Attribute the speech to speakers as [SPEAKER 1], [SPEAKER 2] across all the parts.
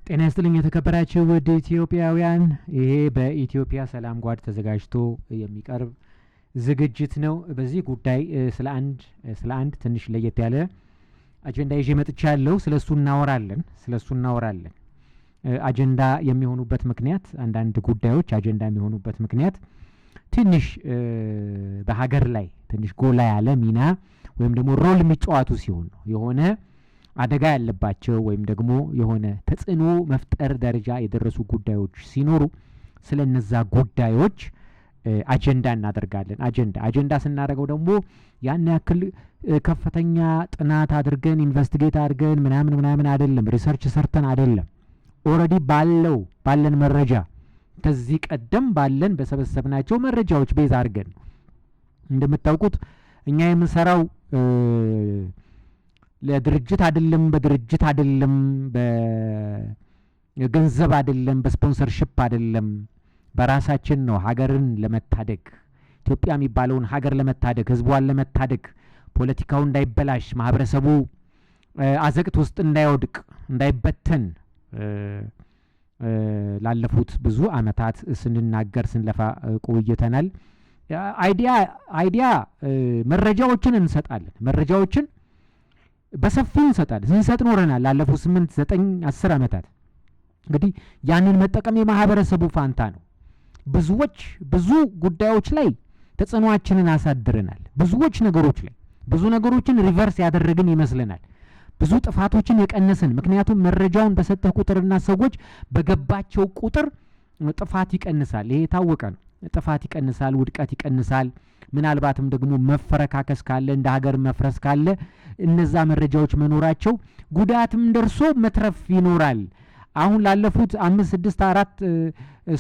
[SPEAKER 1] ጤና ይስጥልኝ የተከበራችሁ ውድ ኢትዮጵያውያን፣ ይሄ በኢትዮጵያ ሰላም ጓድ ተዘጋጅቶ የሚቀርብ ዝግጅት ነው። በዚህ ጉዳይ ስለ አንድ ትንሽ ለየት ያለ አጀንዳ ይዤ መጥቻለሁ። ስለ እሱ እናወራለን። አጀንዳ የሚሆኑበት ምክንያት፣ አንዳንድ ጉዳዮች አጀንዳ የሚሆኑበት ምክንያት ትንሽ በሀገር ላይ ትንሽ ጎላ ያለ ሚና ወይም ደግሞ role የሚጫወቱ ሲሆን ነው። የሆነ አደጋ ያለባቸው ወይም ደግሞ የሆነ ተጽዕኖ መፍጠር ደረጃ የደረሱ ጉዳዮች ሲኖሩ ስለ እነዛ ጉዳዮች አጀንዳ እናደርጋለን። አጀንዳ ስናደርገው ደግሞ ያን ያክል ከፍተኛ ጥናት አድርገን፣ investigate አድርገን ምናምን ምናምን አይደለም፣ research ሰርተን አይደለም። Already ባለን መረጃ፣ ከዚህ ቀደም ባለን በሰበሰብናቸው መረጃዎች base አድርገን። እንደምታውቁት እኛ የምንሰራው ለድርጅት አይደለም፣ በድርጅት አይደለም፣ በገንዘብ አይደለም፣ በ sponsorship አይደለም፣ በራሳችን ነው። ሀገርን ለመታደግ፣ ኢትዮጵያ የሚባለውን ሀገር ለመታደግ፣ ህዝቧን ለመታደግ፣ ፖለቲካው እንዳይበላሽ፣ ማህበረሰቡ አዘቅት ውስጥ እንዳይወድቅ፣ እንዳይበተን ላለፉት ብዙ አመታት ስንናገር፣ ስንለፋ ቆይተናል። Idea መረጃዎችን እንሰጣለን። መረጃዎችን በሰፊው እንሰጣለን። ስንሰጥ ኖረናል ላለፉት 8፣ 9፣ 10 ዓመታት። እንግዲህ ያንን መጠቀም የማህበረሰቡ ፋንታ ነው። ብዙዎች ብዙ ጉዳዮች ላይ ተጽዕኖአችንን አሳድረናል። ብዙዎች ነገሮች ላይ ብዙ ነገሮችን reverse ያደረግን ይመስለናል። ብዙ ጥፋቶችን የቀነስን፣ ምክንያቱም መረጃውን በሰጠህ ቁጥርና ሰዎች በገባቸው ቁጥር ጥፋት ይቀንሳል። ይሄ የታወቀ ነው። ጥፋት ይቀንሳል፣ ውድቀት ይቀንሳል። ምናልባትም ደግሞ መፈረካከስ ካለ፣ እንደ ሀገር መፍረስ ካለ እነዛ መረጃዎች መኖራቸው ጉዳትም ደርሶ መትረፍ ይኖራል። አሁን ላለፉት 5፣ 6፣ 4፣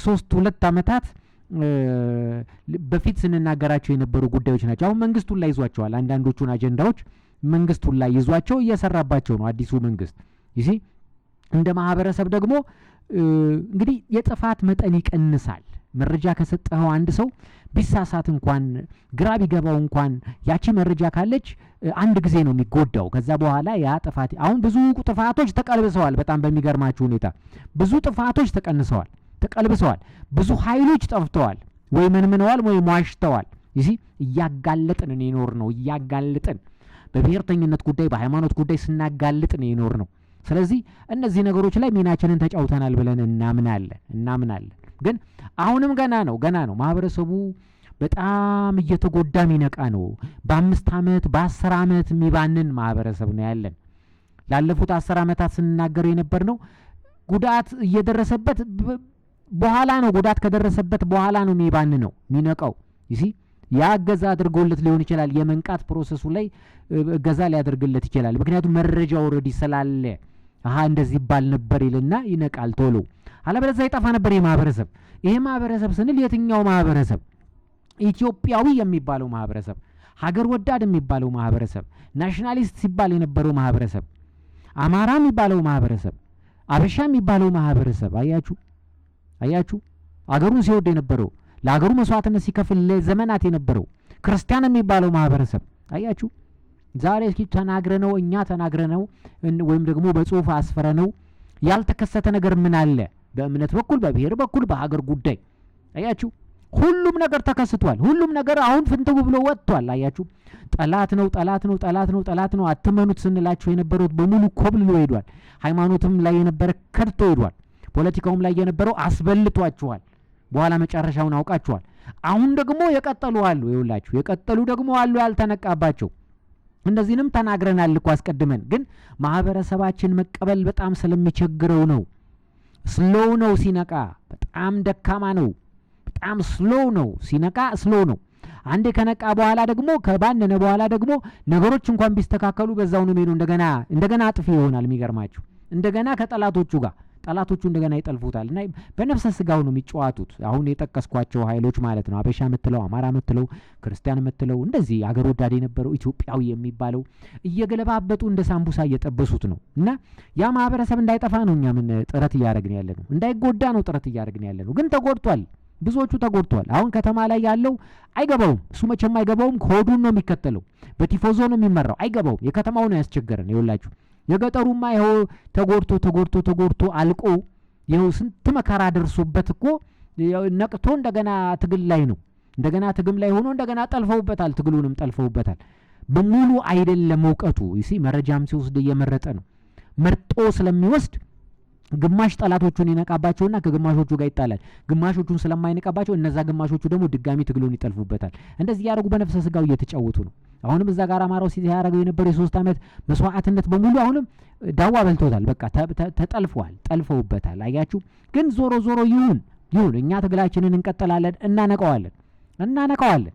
[SPEAKER 1] 3፣ 2 ዓመታት በፊት ስንናገራቸው የነበሩ ጉዳዮች ናቸው። አሁን መንግስቱን ላይ ይዟቸዋል። አንዳንዶቹን አጀንዳዎች መንግስቱን ላይ ይዟቸው እየሰራባቸው ነው አዲሱ መንግስት። You see፣ እንደ ማህበረሰብ ደግሞ እንግዲህ የጥፋት መጠን ይቀንሳል። መረጃ ከሰጠኸው አንድ ሰው ቢሳሳት እንኳን፣ ግራ ቢገባው እንኳን ያቺ መረጃ ካለች አንድ ጊዜ ነው የሚጎዳው። ከዛ በኋላ ያ ጥፋት፣ አሁን ብዙ ጥፋቶች ተቀልብሰዋል። በጣም በሚገርማችሁ ሁኔታ ብዙ ጥፋቶች ተቀንሰዋል፣ ተቀልብሰዋል። ብዙ ኃይሎች ጠፍተዋል፣ ወይ መንምነዋል ወይ ሟሽተዋል። You see፣ እያጋለጥን የኖርነው፣ እያጋለጥን በብሔርተኝነት ጉዳይ፣ በሃይማኖት ጉዳይ ስናጋልጥ ነው የኖርነው። ስለዚህ እነዚህ ነገሮች ላይ ሚናችንን ተጫውተናል ብለን እናምናለን። ግን አሁንም ገና ነው፣ ገና ነው። ማህበረሰቡ በጣም እየተጎዳ የሚነቃ ነው። በ5 ዓመት፣ በ10 ዓመት የሚባንን ማህበረሰብ ነው ያለን። ላለፉት 10 ዓመታት ስንናገር የነበር ነው፣ ጉዳት እየደረሰበት በኋላ ነው፣ ጉዳት ከደረሰበት በኋላ ነው የሚባንነው፣ የሚነቃው። You see፣ ያ እገዛ አድርጎለት ሊሆን ይችላል። የመንቃት process ኡ ላይ እገዛ ሊያደርግለት ይችላል። ምክንያቱም መረጃ already ስላለ አሀ እንደዚህ ይባል ነበር ይልና ይነቃል ቶሎ። አለበለዚያ ይጠፋ ነበር ይህ ማህበረሰብ። ይሄ ማህበረሰብ ስንል የትኛው ማህበረሰብ? ኢትዮጵያዊ የሚባለው ማህበረሰብ፣ ሀገር ወዳድ የሚባለው ማህበረሰብ፣ nationalist ሲባል የነበረው ማህበረሰብ፣ አማራ የሚባለው ማህበረሰብ፣ አበሻ የሚባለው ማህበረሰብ። አያችሁ፣ አያችሁ፣ አገሩን ሲወድ የነበረው፣ ለሀገሩ መስዋዕትነት ሲከፍል ለዘመናት የነበረው፣ ክርስቲያን የሚባለው ማህበረሰብ። አያችሁ፣ ዛሬ እስኪ ተናግረነው፣ እኛ ተናግረነው ወይም ደግሞ በጽሁፍ አስፍረነው ያልተከሰተ ነገር ምን አለ? በእምነት በኩል፣ በብሔር በኩል፣ በሀገር ጉዳይ አያችሁ፣ ሁሉም ነገር ተከስቷል። ሁሉም ነገር አሁን ፍንትው ብሎ ወጥቷል። አያችሁ፣ ጠላት ነው፣ ጠላት ነው፣ ጠላት ነው፣ ጠላት ነው፣ አትመኑት ስንላቸው የነበሩት በሙሉ ኮብልሎ ሄዷል። ሃይማኖትም ላይ የነበረ ከድቶ ሄዷል። ፖለቲካውም ላይ የነበረው አስበልቷችኋል። በኋላ መጨረሻውን አውቃችኋል። አሁን ደግሞ የቀጠሉ አሉ። ይኸውላችሁ የቀጠሉ ደግሞ አሉ ያልተነቃባቸው። እነዚህንም ተናግረናል እኮ አስቀድመን። ግን ማህበረሰባችን መቀበል በጣም ስለሚቸግረው ነው። Slow ነው ሲነቃ፣ በጣም ደካማ ነው። በጣም slow ነው ሲነቃ፣ slow ነው። አንዴ ከነቃ በኋላ ደግሞ፣ ከባነነ በኋላ ደግሞ ነገሮች እንኳን ቢስተካከሉ በዛው ነው የሚሄዱ። እንደገና አጥፊ ይሆናል። የሚገርማችሁ እንደገና ከጠላቶቹ ጋር፣ ጠላቶቹ እንደገና ይጠልፉታል እና በነፍሰ ስጋው ነው የሚጫወቱት። አሁን የጠቀስኳቸው ኃይሎች ማለት ነው። አበሻ የምትለው፣ አማራ የምትለው፣ ክርስቲያን የምትለው፣ እንደዚህ አገር ወዳድ የነበረው፣ ኢትዮጵያዊ የሚባለው እየገለባበጡ እንደ ሳምቡሳ እየጠበሱት ነው። እና ያ ማህበረሰብ እንዳይጠፋ ነው እኛ ምን ጥረት እያደረግን ያለ ነው። እንዳይጎዳ ነው ጥረት እያደረግን ያለ ነው። ግን ተጎድቷል። ብዙዎቹ ተጎድተዋል። አሁን ከተማ ላይ ያለው አይገባውም። እሱ መቼም አይገባውም። ሆዱን ነው የሚከተለው። በቲፎዞ ነው የሚመራው። አይገባውም። የከተማው ነው ያስቸገረን። ይኸውላችሁ የገጠሩማ ይኸው ተጎድቶ ተጎድቶ ተጎድቶ አልቆ ይኸው ስንት መከራ ደርሶበት እኮ ነቅቶ እንደገና ትግል ላይ ነው። እንደገና ትግል ላይ ሆኖ እንደገና ጠልፈውበታል። ትግሉንም ጠልፈውበታል። በሙሉ አይደለም እውቀቱ you see፣ መረጃም ሲወስድ እየመረጠ ነው። መርጦ ስለሚወስድ ግማሽ ጠላቶቹን ይነቃባቸውና ከግማሾቹ ጋር ይጣላል። ግማሾቹን ስለማይነቃባቸው እነዛ ግማሾቹ ደግሞ ድጋሚ ትግሉን ይጠልፉበታል። እንደዚህ እያደረጉ በነፍሰ ስጋው እየተጫወቱ ነው። አሁንም እዛ ጋር አማራው ሲያደርገው የነበረው የ3 ዓመት መስዋዕትነት በሙሉ አሁንም ዳዋ በልቶታል። በቃ ተጠልፈዋል፣ ጠልፈውበታል። አያችሁ። ግን ዞሮ ዞሮ ይሁን ይሁን እኛ ትግላችንን እንቀጥላለን፣ እናነቀዋለን፣ እናነቀዋለን።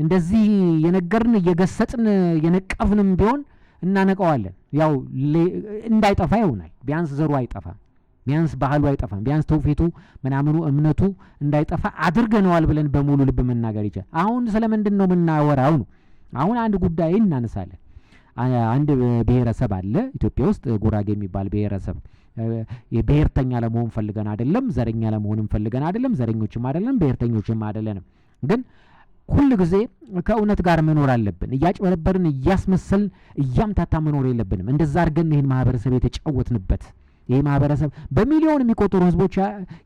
[SPEAKER 1] እንደዚህ የነገርን፣ እየገሰጥን፣ የነቀፍንም ቢሆን እናነቀዋለን። ያው እንዳይጠፋ ይሆናል። ቢያንስ ዘሩ አይጠፋም፣ ቢያንስ ባህሉ አይጠፋም፣ ቢያንስ ትውፊቱ ምናምኑ እምነቱ እንዳይጠፋ አድርገነዋል ብለን በሙሉ ልብ መናገር ይቻላል። አሁን ስለምንድን ነው የምናወራው ነው? አሁን አንድ ጉዳይ እናነሳለን። አንድ ብሔረሰብ አለ ኢትዮጵያ ውስጥ፣ ጉራጌ የሚባል ብሔረሰብ። የብሔርተኛ ለመሆን ፈልገን አይደለም፣ ዘረኛ ለመሆንም ፈልገን አይደለም፣ ዘረኞችም አይደለም፣ ብሔርተኞችም አይደለንም። ግን ሁል ጊዜ ከእውነት ጋር መኖር አለብን። እያጭበረበርን፣ እያስመሰልን፣ እያምታታ መኖር የለብንም። እንደዛ አድርገን ይህን ማህበረሰብ የተጫወትንበት፣ ይህ ማህበረሰብ በሚሊዮን የሚቆጠሩ ህዝቦች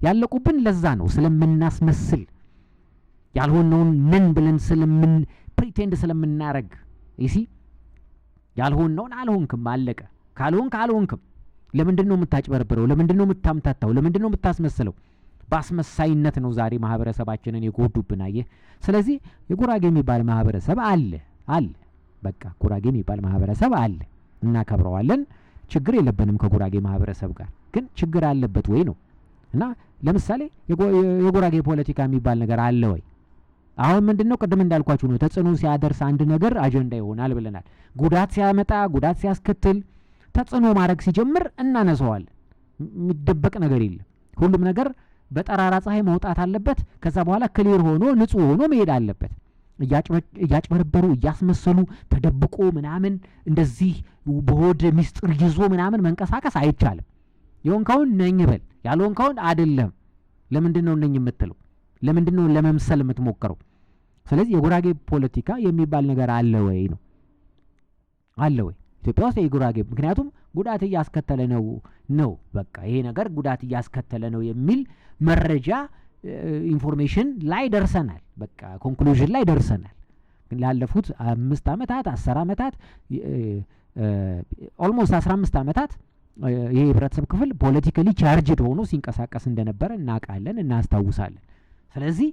[SPEAKER 1] ያለቁብን ለዛ ነው፣ ስለምናስመስል፣ ያልሆነውን ነን ብለን ስለምን pretend ስለምናረግ። You see፣ ያልሆነውን አልሆንክም፣ አለቀ። ካልሆንክ አልሆንክም። ለምንድን ነው የምታጭበረብረው? ለምንድን ነው የምታምታታው? ለምንድን ነው የምታስመስለው? በአስመሳይነት ነው ዛሬ ማህበረሰባችንን የጎዱብን። አየህ። ስለዚህ የጉራጌ የሚባል ማህበረሰብ አለ አለ። በቃ ጉራጌ የሚባል ማህበረሰብ አለ፣ እናከብረዋለን። ችግር የለብንም ከጉራጌ ማህበረሰብ ጋር። ግን ችግር አለበት ወይ ነው። እና ለምሳሌ የጉራጌ ፖለቲካ የሚባል ነገር አለ ወይ? አሁን ምንድን ነው፣ ቅድም እንዳልኳችሁ ነው። ተጽዕኖ ሲያደርስ አንድ ነገር አጀንዳ ይሆናል ብለናል። ጉዳት ሲያመጣ፣ ጉዳት ሲያስከትል፣ ተጽዕኖ ማድረግ ሲጀምር እናነሳዋለን። የሚደበቅ ነገር የለም። ሁሉም ነገር በጠራራ ፀሐይ መውጣት አለበት። ከዛ በኋላ clear ሆኖ፣ ንጹህ ሆኖ መሄድ አለበት። እያጭበረበሩ፣ እያስመሰሉ፣ ተደብቆ ምናምን፣ እንደዚህ በሆድ ሚስጥር ይዞ ምናምን መንቀሳቀስ አይቻልም። የሆንከውን ነኝ በል፣ ያልሆንከውን አይደለም። ለምንድን ነው ነኝ የምትለው? ለምንድን ነው ለመምሰል የምትሞክረው? ስለዚህ የጉራጌ ፖለቲካ የሚባል ነገር አለ ወይ ነው። አለ ወይ ኢትዮጵያ ውስጥ የጉራጌ? ምክንያቱም ጉዳት እያስከተለ ነው ነው በቃ ይሄ ነገር ጉዳት እያስከተለ ነው የሚል መረጃ፣ information ላይ ደርሰናል። በቃ conclusion ላይ ደርሰናል። ላለፉት 5 ዓመታት፣ 10 ዓመታት፣ almost 15 ዓመታት ይሄ የህብረተሰብ ክፍል politically charged ሆኖ ሲንቀሳቀስ እንደነበረ እናውቃለን፣ እናስታውሳለን። ስለዚህ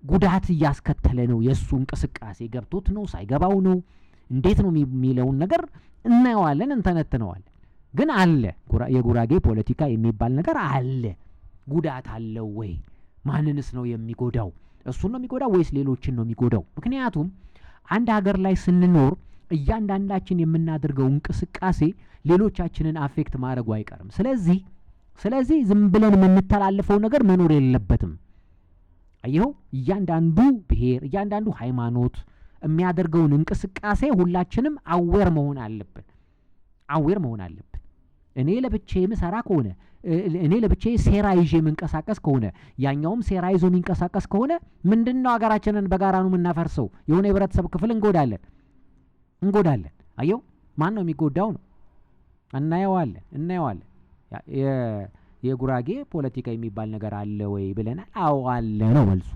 [SPEAKER 1] ጉዳት እያስከተለ ነው የእሱ እንቅስቃሴ፣ ገብቶት ነው ሳይገባው ነው እንዴት ነው የሚለውን ነገር እናየዋለን፣ እንተነትነዋለን። ግን አለ፣ የጉራጌ ፖለቲካ የሚባል ነገር አለ። ጉዳት አለው ወይ? ማንንስ ነው የሚጎዳው? እሱን ነው የሚጎዳው ወይስ ሌሎችን ነው የሚጎዳው? ምክንያቱም አንድ ሀገር ላይ ስንኖር እያንዳንዳችን የምናደርገው እንቅስቃሴ ሌሎቻችንን affect ማድረጉ አይቀርም። ስለዚህ ዝም ብለን የምንተላለፈው ነገር መኖር የለበትም። አየኸው፣ እያንዳንዱ ብሔር፣ እያንዳንዱ ሃይማኖት የሚያደርገውን እንቅስቃሴ ሁላችንም aware መሆን አለብን። Aware መሆን አለብን። እኔ ለብቻዬ የምሰራ ከሆነ፣ እኔ ለብቻዬ ሴራ ይዤ የምንቀሳቀስ ከሆነ፣ ያኛውም ሴራ ይዞ የሚንቀሳቀስ ከሆነ ምንድን ነው፣ ሀገራችንን በጋራ ነው የምናፈርሰው። የሆነ የህብረተሰብ ክፍል እንጎዳለን እንጎዳለን። አየው፣ ማን ነው የሚጎዳው ነው። እናየዋለን እናየዋለን። የጉራጌ ፖለቲካ የሚባል ነገር አለ ወይ ብለናል። አዎ አለ ነው መልሱ።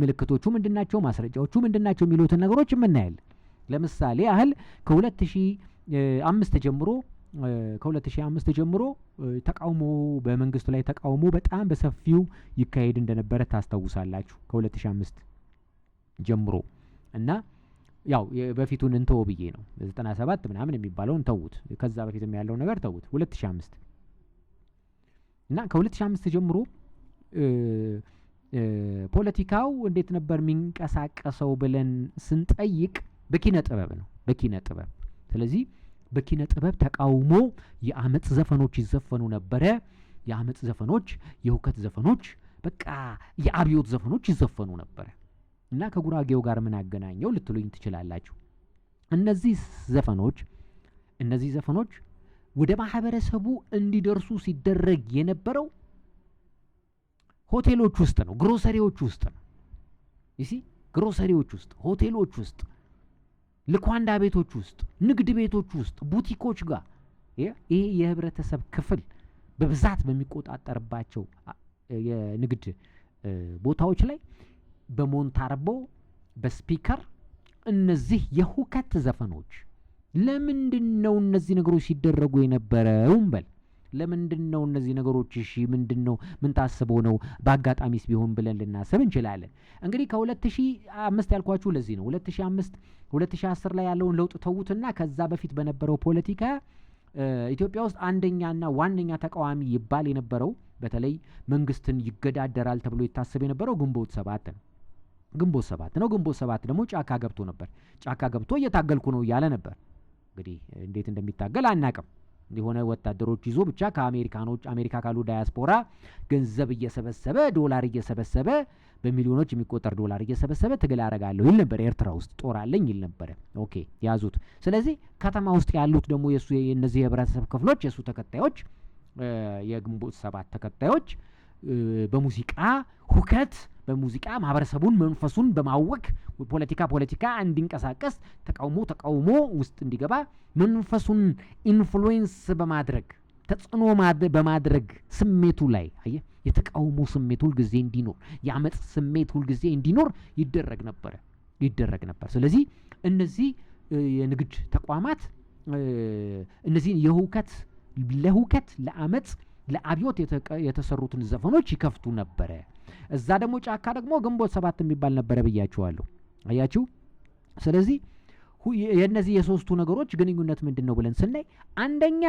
[SPEAKER 1] ምልክቶቹ ምንድናቸው? ማስረጃዎቹ ምንድናቸው? የሚሉትን ነገሮች የምናያለን። ለምሳሌ ያህል ከ2005 ጀምሮ፣ ከ2005 ጀምሮ ተቃውሞ፣ በመንግስቱ ላይ ተቃውሞ በጣም በሰፊው ይካሄድ እንደነበረ ታስታውሳላችሁ። ከ2005 ጀምሮ እና ያው በፊቱን እንተው ብዬ ነው፣ 97 ምናምን የሚባለውን ተዉት። ከዛ በፊትም ያለው ነገር ተዉት። 2005 እና ከ2005 ጀምሮ ፖለቲካው እንዴት ነበር የሚንቀሳቀሰው ብለን ስንጠይቅ በኪነ ጥበብ ነው፣ በኪነ ጥበብ። ስለዚህ በኪነ ጥበብ ተቃውሞ፣ የአመፅ ዘፈኖች ይዘፈኑ ነበረ። የአመፅ ዘፈኖች፣ የሁከት ዘፈኖች፣ በቃ የአብዮት ዘፈኖች ይዘፈኑ ነበረ። እና ከጉራጌው ጋር ምን አገናኘው ልትሉኝ ትችላላችሁ። እነዚህ ዘፈኖች ወደ ማህበረሰቡ እንዲደርሱ ሲደረግ የነበረው ሆቴሎች ውስጥ ነው፣ ግሮሰሪዎች ውስጥ ነው። You see፣ ግሮሰሪዎች ውስጥ፣ ሆቴሎች ውስጥ። ልኳንዳ ቤቶች ውስጥ፣ ንግድ ቤቶች ውስጥ፣ ቡቲኮች ጋር፣ ይሄ የህብረተሰብ ክፍል በብዛት በሚቆጣጠርባቸው የንግድ ቦታዎች ላይ በሞንታርቦ፣ በ speaker እነዚህ የሁከት ዘፈኖች። ለምንድን ነው እነዚህ ነገሮች ሲደረጉ የነበረው እንበል። ለምንድን ነው እነዚህ ነገሮች? እሺ፣ ምንድን ነው? ምን ታስቦ ነው? በአጋጣሚስ ቢሆን ብለን ልናስብ እንችላለን። እንግዲህ ከ2005 ያልኳችሁ ለዚህ ነው። 2005፣ 2010 ላይ ያለውን ለውጥ ተዉትና ከዛ በፊት በነበረው ፖለቲካ ኢትዮጵያ ውስጥ አንደኛና ዋነኛ ተቃዋሚ ይባል የነበረው፣ በተለይ መንግስትን ይገዳደራል ተብሎ ይታሰብ የነበረው ግንቦት 7 ነው። ግንቦት 7 ነው። ግንቦት 7 ደግሞ ጫካ ገብቶ ነበር። ጫካ ገብቶ እየታገልኩ ነው እያለ ነበር። እንግዲህ እንዴት እንደሚታገል አናቅም። የሆነ ወታደሮች ይዞ ብቻ ከአሜሪካኖች፣ አሜሪካ ካሉ ዳያስፖራ ገንዘብ እየሰበሰበ፣ ዶላር እየሰበሰበ፣ በሚሊዮኖች የሚቆጠር ዶላር እየሰበሰበ ትግል አረጋለሁ ይል ነበር። ኤርትራ ውስጥ ጦር አለኝ ይል ነበረ። Okay፣ ያዙት። ስለዚህ ከተማ ውስጥ ያሉት ደግሞ የሱ የእነዚህ የህብረተሰብ ክፍሎች፣ የእሱ ተከታዮች፣ የግንቦት 7 ተከታዮች በሙዚቃ ሁከት፣ በሙዚቃ ማህበረሰቡን መንፈሱን በማወክ ፖለቲካ ፖለቲካ እንዲንቀሳቀስ፣ ተቃውሞ ተቃውሞ ውስጥ እንዲገባ መንፈሱን influence በማድረግ፣ ተጽዕኖ በማድረግ ስሜቱ ላይ፣ አየህ፣ የተቃውሞ ስሜት ሁልጊዜ እንዲኖር፣ የአመፅ ስሜት ሁልጊዜ እንዲኖር ይደረግ ነበር። ስለዚህ እነዚህ የንግድ ተቋማት እነዚህን የሁከት፣ ለሁከት፣ ለአመፅ፣ ለአብዮት የተሰሩትን ዘፈኖች ይከፍቱ ነበረ። እዛ ደግሞ ጫካ ደግሞ ግንቦት 7 የሚባል ነበረ ብያችኋለሁ። አያችሁ። ስለዚህ የእነዚህ የሶስቱ ነገሮች ግንኙነት ምንድን ነው ብለን ስናይ፣ አንደኛ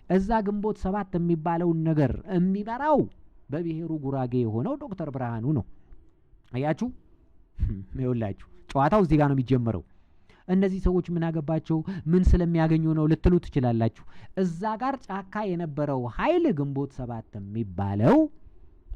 [SPEAKER 1] እዛ ግንቦት 7 የሚባለውን ነገር የሚመራው በብሔሩ ጉራጌ የሆነው ዶክተር ብርሃኑ ነው። አያችሁ፣ ይኸውላችሁ ጨዋታው እዚህ ጋር ነው የሚጀመረው። እነዚህ ሰዎች ምን አገባቸው፣ ምን ስለሚያገኙ ነው ልትሉ ትችላላችሁ። እዛ ጋር ጫካ የነበረው ኃይል ግንቦት 7 የሚባለው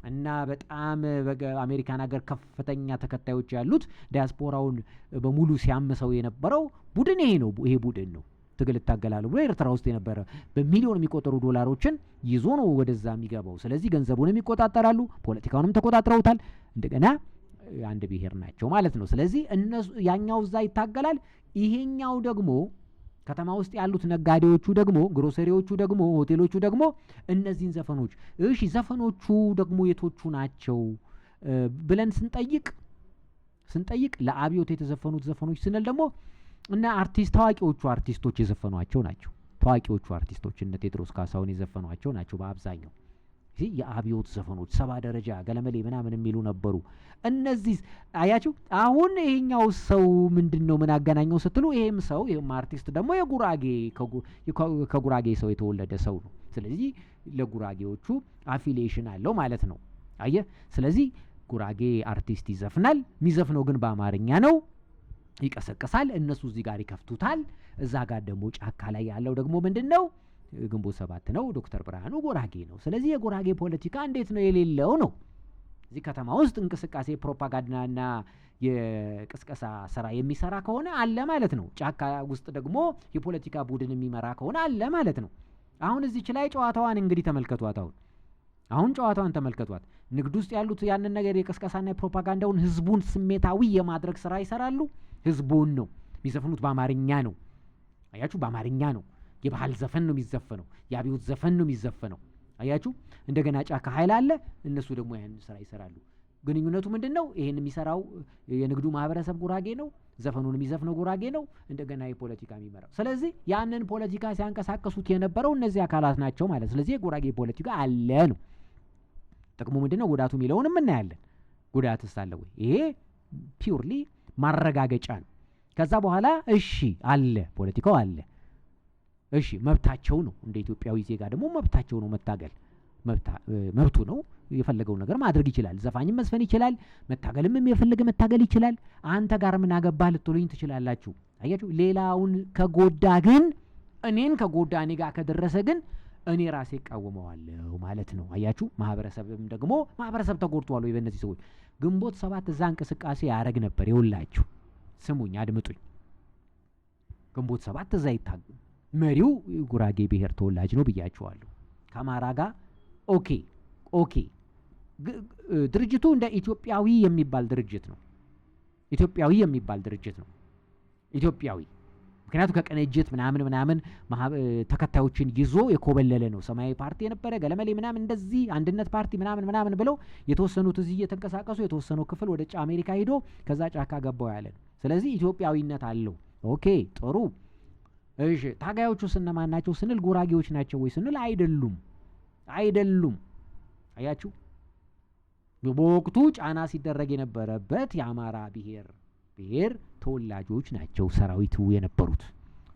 [SPEAKER 1] እና በጣም በአሜሪካን ሀገር ከፍተኛ ተከታዮች ያሉት፣ ዲያስፖራውን በሙሉ ሲያምሰው የነበረው ቡድን ይሄ ነው። ይሄ ቡድን ነው ትግል እታገላለሁ ብሎ ኤርትራ ውስጥ የነበረ፣ በሚሊዮን የሚቆጠሩ ዶላሮችን ይዞ ነው ወደዛ የሚገባው። ስለዚህ ገንዘቡንም ይቆጣጠራሉ፣ ፖለቲካውንም ተቆጣጥረውታል። እንደገና አንድ ብሔር ናቸው ማለት ነው። ስለዚህ እነሱ ያኛው እዛ ይታገላል፣ ይሄኛው ደግሞ ከተማ ውስጥ ያሉት ነጋዴዎቹ ደግሞ፣ ግሮሰሪዎቹ ደግሞ፣ ሆቴሎቹ ደግሞ እነዚህን ዘፈኖች፣ እሺ ዘፈኖቹ ደግሞ የቶቹ ናቸው ብለን ስንጠይቅ፣ ለአብዮት የተዘፈኑት ዘፈኖች ስንል ደግሞ እና አርቲስት፣ ታዋቂዎቹ አርቲስቶች የዘፈኗቸው ናቸው። ታዋቂዎቹ አርቲስቶች እነ ቴዎድሮስ ካሳሁን የዘፈኗቸው ናቸው በአብዛኛው። የአብዮት ዘፈኖች ሰባ ደረጃ ገለመሌ ምናምን የሚሉ ነበሩ። እነዚህ አያችሁ። አሁን ይሄኛው ሰው ምንድን ነው፣ ምን አገናኘው ስትሉ፣ ይሄም ሰው፣ ይሄም አርቲስት ደግሞ የጉራጌ፣ ከጉራጌ ሰው የተወለደ ሰው ነው። ስለዚህ ለጉራጌዎቹ affiliation አለው ማለት ነው። አየህ፣ ስለዚህ ጉራጌ አርቲስት ይዘፍናል። የሚዘፍነው ግን በአማርኛ ነው። ይቀሰቅሳል። እነሱ እዚህ ጋር ይከፍቱታል። እዛ ጋር ደግሞ ጫካ ላይ ያለው ደግሞ ምንድን ነው? ግንቦት 7 ነው። ዶክተር ብርሃኑ ጉራጌ ነው። ስለዚህ የጉራጌ ፖለቲካ እንዴት ነው የሌለው ነው። እዚህ ከተማ ውስጥ እንቅስቃሴ፣ ፕሮፓጋንዳና የቅስቀሳ ስራ የሚሰራ ከሆነ አለ ማለት ነው። ጫካ ውስጥ ደግሞ የፖለቲካ ቡድን የሚመራ ከሆነ አለ ማለት ነው። አሁን እዚች ላይ ጨዋታዋን እንግዲህ ተመልከቷት። አሁን ጨዋታዋን ተመልከቷት። ንግድ ውስጥ ያሉት ያንን ነገር የቅስቀሳና የፕሮፓጋንዳውን ህዝቡን ስሜታዊ የማድረግ ስራ ይሰራሉ። ህዝቡን ነው የሚዘፍኑት፣ በአማርኛ ነው። አያችሁ፣ በአማርኛ ነው። የባህል ዘፈን ነው የሚዘፈነው። የአብዮት ዘፈን ነው የሚዘፈነው። አያችሁ፣ እንደገና ጫካ ኃይል አለ። እነሱ ደግሞ ያንን ስራ ይሰራሉ። ግንኙነቱ ምንድን ነው? ይሄን የሚሰራው የንግዱ ማህበረሰብ ጉራጌ ነው። ዘፈኑን የሚዘፍነው ጉራጌ ነው። እንደገና የፖለቲካ የሚመራው። ስለዚህ ያንን ፖለቲካ ሲያንቀሳቀሱት የነበረው እነዚህ አካላት ናቸው ማለት። ስለዚህ የጉራጌ ፖለቲካ አለ ነው። ጥቅሙ ምንድን ነው? ጉዳቱ የሚለውንም እናያለን። ጉዳትስ አለ ወይ? ይሄ purely ማረጋገጫ ነው። ከዛ በኋላ እሺ አለ፣ ፖለቲካው አለ። እሺ፣ መብታቸው ነው። እንደ ኢትዮጵያዊ ዜጋ ደግሞ መብታቸው ነው፣ መታገል መብቱ ነው። የፈለገውን ነገር ማድረግ ይችላል። ዘፋኝም መዝፈን ይችላል። መታገልም የፈለገ መታገል ይችላል። አንተ ጋር ምን አገባህ ልትሉኝ ትችላላችሁ። አያችሁ፣ ሌላውን ከጎዳ ግን፣ እኔን ከጎዳ፣ እኔ ጋር ከደረሰ ግን እኔ ራሴ እቃወመዋለሁ ማለት ነው። አያችሁ፣ ማህበረሰብም ደግሞ፣ ማህበረሰብ ተጎድቷል ወይ በእነዚህ ሰዎች? ግንቦት 7 እዛ እንቅስቃሴ ያደረግ ነበር። ይኸውላችሁ፣ ስሙኝ፣ አድምጡኝ። ግንቦት 7 እዛ ይታግ መሪው ጉራጌ ብሔር ተወላጅ ነው ብያችኋለሁ። ከአማራ ጋር okay። ድርጅቱ እንደ ኢትዮጵያዊ የሚባል ድርጅት ነው። ኢትዮጵያዊ የሚባል ድርጅት ነው። ኢትዮጵያዊ ምክንያቱም ከቅንጅት ምናምን ምናምን ተከታዮችን ይዞ የኮበለለ ነው። ሰማያዊ ፓርቲ የነበረ ገለመሌ ምናምን እንደዚህ አንድነት ፓርቲ ምናምን ምናምን ብለው የተወሰኑት እዚህ እየተንቀሳቀሱ የተወሰነው ክፍል ወደ አሜሪካ ሂዶ ከዛ ጫካ ገባው ያለ ነው። ስለዚህ ኢትዮጵያዊነት አለው። Okay፣ ጥሩ። እሺ፣ ታጋዮቹ እነማን ናቸው ስንል ጉራጌዎች ናቸው ወይ ስንል አይደሉም፣ አይደሉም። አያችሁ፣ በወቅቱ ጫና ሲደረግ የነበረበት የአማራ ብሔር ተወላጆች ናቸው ሰራዊቱ የነበሩት።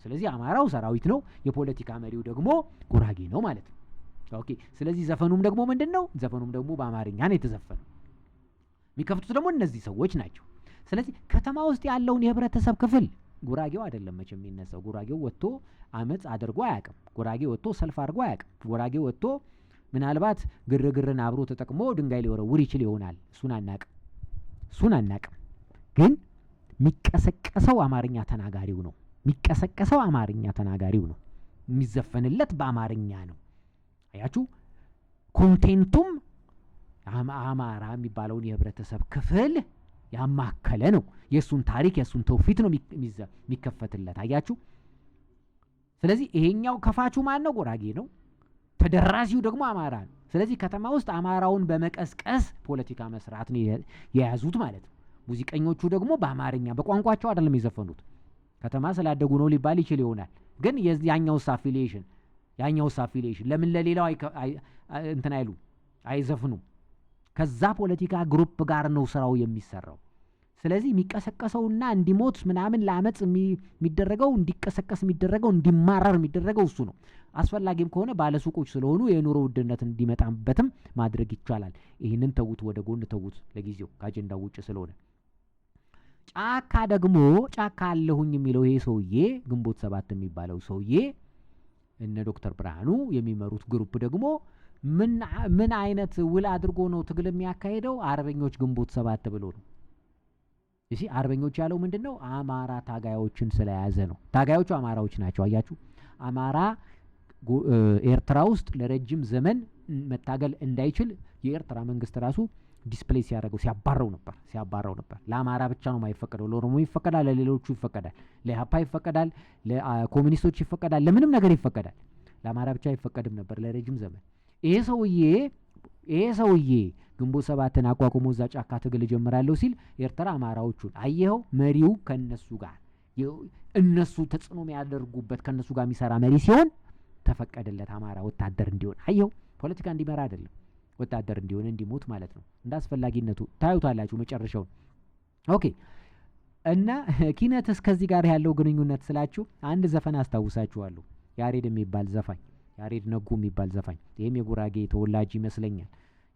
[SPEAKER 1] ስለዚህ አማራው ሰራዊት ነው፣ የፖለቲካ መሪው ደግሞ ጉራጌ ነው ማለት ነው። Okay፣ ስለዚህ ዘፈኑም ደግሞ ምንድን ነው? ዘፈኑም ደግሞ በአማርኛ ነው የተዘፈነው። የሚከፍቱት ደግሞ እነዚህ ሰዎች ናቸው። ስለዚህ ከተማ ውስጥ ያለውን የህብረተሰብ ክፍል ጉራጌው አይደለም መቼም የሚነሳው። ጉራጌው ወጥቶ አመፅ አድርጎ አያውቅም። ጉራጌ ወጥቶ ሰልፍ አድርጎ አያውቅም። ጉራጌ ወጥቶ ምናልባት ግርግርን አብሮ ተጠቅሞ ድንጋይ ሊወረውር ይችል ይሆናል። እሱን አናቅም፣ እሱን አናቅም። ግን የሚቀሰቀሰው አማርኛ ተናጋሪው ነው። የሚቀሰቀሰው አማርኛ ተናጋሪው ነው። የሚዘፈንለት በአማርኛ ነው። አያችሁ፣ content ኡም አማራ የሚባለውን የህብረተሰብ ክፍል ያማከለ ነው። የእሱን ታሪክ፣ የእሱን ትውፊት ነው የሚከፈትለት። አያችሁ። ስለዚህ ይሄኛው ከፋቹ ማን ነው? ጉራጌ ነው። ተደራሲው ደግሞ አማራ ነው። ስለዚህ ከተማ ውስጥ አማራውን በመቀስቀስ ፖለቲካ መስራት ነው የያዙት ማለት ነው። ሙዚቀኞቹ ደግሞ በአማርኛ፣ በቋንቋቸው አይደለም የዘፈኑት። ከተማ ስላደጉ ነው ሊባል ይችል ይሆናል። ግን ያኛውስ affiliation ለምን ለሌላው እንትን አይሉ አይዘፍኑም? ከዛ ፖለቲካ group ጋር ነው ስራው የሚሰራው። ስለዚህ የሚቀሰቀሰውና እንዲሞት ምናምን ለአመፅ የሚደረገው፣ እንዲቀሰቀስ የሚደረገው፣ እንዲማረር የሚደረገው እሱ ነው። አስፈላጊም ከሆነ ባለሱቆች ስለሆኑ የኑሮ ውድነት እንዲመጣበትም ማድረግ ይቻላል። ይህንን ተዉት፣ ወደ ጎን ተዉት ለጊዜው ከአጀንዳው ውጭ ስለሆነ። ጫካ ደግሞ ጫካ አለሁኝ የሚለው ይሄ ሰውዬ፣ ግንቦት ሰባት የሚባለው ሰውዬ፣ እነ ዶክተር ብርሃኑ የሚመሩት group ደግሞ ምን አይነት ውል አድርጎ ነው ትግል የሚያካሂደው? አርበኞች ግንቦት ሰባት ብሎ ነው። እሺ፣ አርበኞች ያለው ምንድን ነው? አማራ ታጋዮችን ስለያዘ ነው። ታጋዮቹ አማራዎች ናቸው። አያችሁ፣ አማራ ኤርትራ ውስጥ ለረጅም ዘመን መታገል እንዳይችል የኤርትራ መንግስት ራሱ displace ሲያደርገው፣ ሲያባረው ነበር፣ ሲያባረው ነበር። ለአማራ ብቻ ነው የማይፈቀደው። ለኦሮሞ ይፈቀዳል፣ ለሌሎቹ ይፈቀዳል፣ ለኢህአፓ ይፈቀዳል፣ ለኮሚኒስቶች ይፈቀዳል፣ ለምንም ነገር ይፈቀዳል። ለአማራ ብቻ አይፈቀድም ነበር ለረጅም ዘመን። ይሄ ሰውዬ ግንቦት ሰባትን አቋቁሞ እዛ ጫካ ትግል እጀምራለሁ ሲል ኤርትራ አማራዎቹን አየኸው፣ መሪው ከነሱ ጋር፣ እነሱ ተጽዕኖ የሚያደርጉበት ከነሱ ጋር የሚሰራ መሪ ሲሆን ተፈቀደለት አማራ ወታደር እንዲሆን። አየኸው፣ ፖለቲካ እንዲመራ አይደለም፣ ወታደር እንዲሆን፣ እንዲሞት ማለት ነው። እንደ አስፈላጊነቱ ታዩታላችሁ መጨረሻውን። Okay፣ እና ኪነትስ ከዚህ ጋር ያለው ግንኙነት ስላችሁ አንድ ዘፈን አስታውሳችኋለሁ። ያሬድ የሚባል ዘፋኝ፣ ያሬድ ነጉ የሚባል ዘፋኝ፣ ይህም የጉራጌ ተወላጅ ይመስለኛል።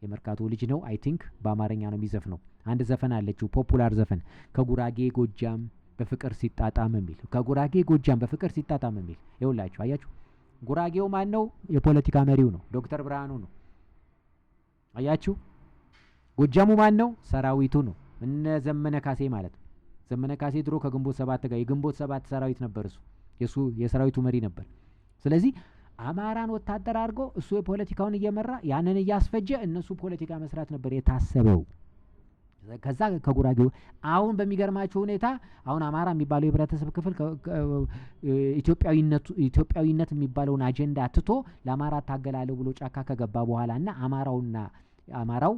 [SPEAKER 1] የመርካቶ ልጅ ነው። I think በአማርኛ ነው የሚዘፍነው። አንድ ዘፈን አለችው፣ popular ዘፈን፣ ከጉራጌ ጎጃም በፍቅር ሲጣጣም የሚል፣ ከጉራጌ ጎጃም በፍቅር ሲጣጣም የሚል። ይኸውላችሁ፣ አያችሁ፣ ጉራጌው ማን ነው? የፖለቲካ መሪው ነው፣ ዶክተር ብርሃኑ ነው። አያችሁ፣ ጎጃሙ ማን ነው? ሰራዊቱ ነው። እነ ዘመነ ካሴ ማለት ነው። ዘመነ ካሴ ድሮ ከግንቦት ሰባት ጋር የግንቦት ሰባት ሰራዊት ነበር። እሱ የሱ የሰራዊቱ መሪ ነበር። ስለዚህ አማራን ወታደር አድርጎ እሱ የፖለቲካውን እየመራ፣ ያንን እያስፈጀ እነሱ ፖለቲካ መስራት ነበር የታሰበው። ከዛ ከጉራጌው አሁን በሚገርማችሁ ሁኔታ አሁን አማራ የሚባለው የህብረተሰብ ክፍል ኢትዮጵያዊነት የሚባለውን አጀንዳ ትቶ ለአማራ ታገላለሁ ብሎ ጫካ ከገባ በኋላ እና አማራው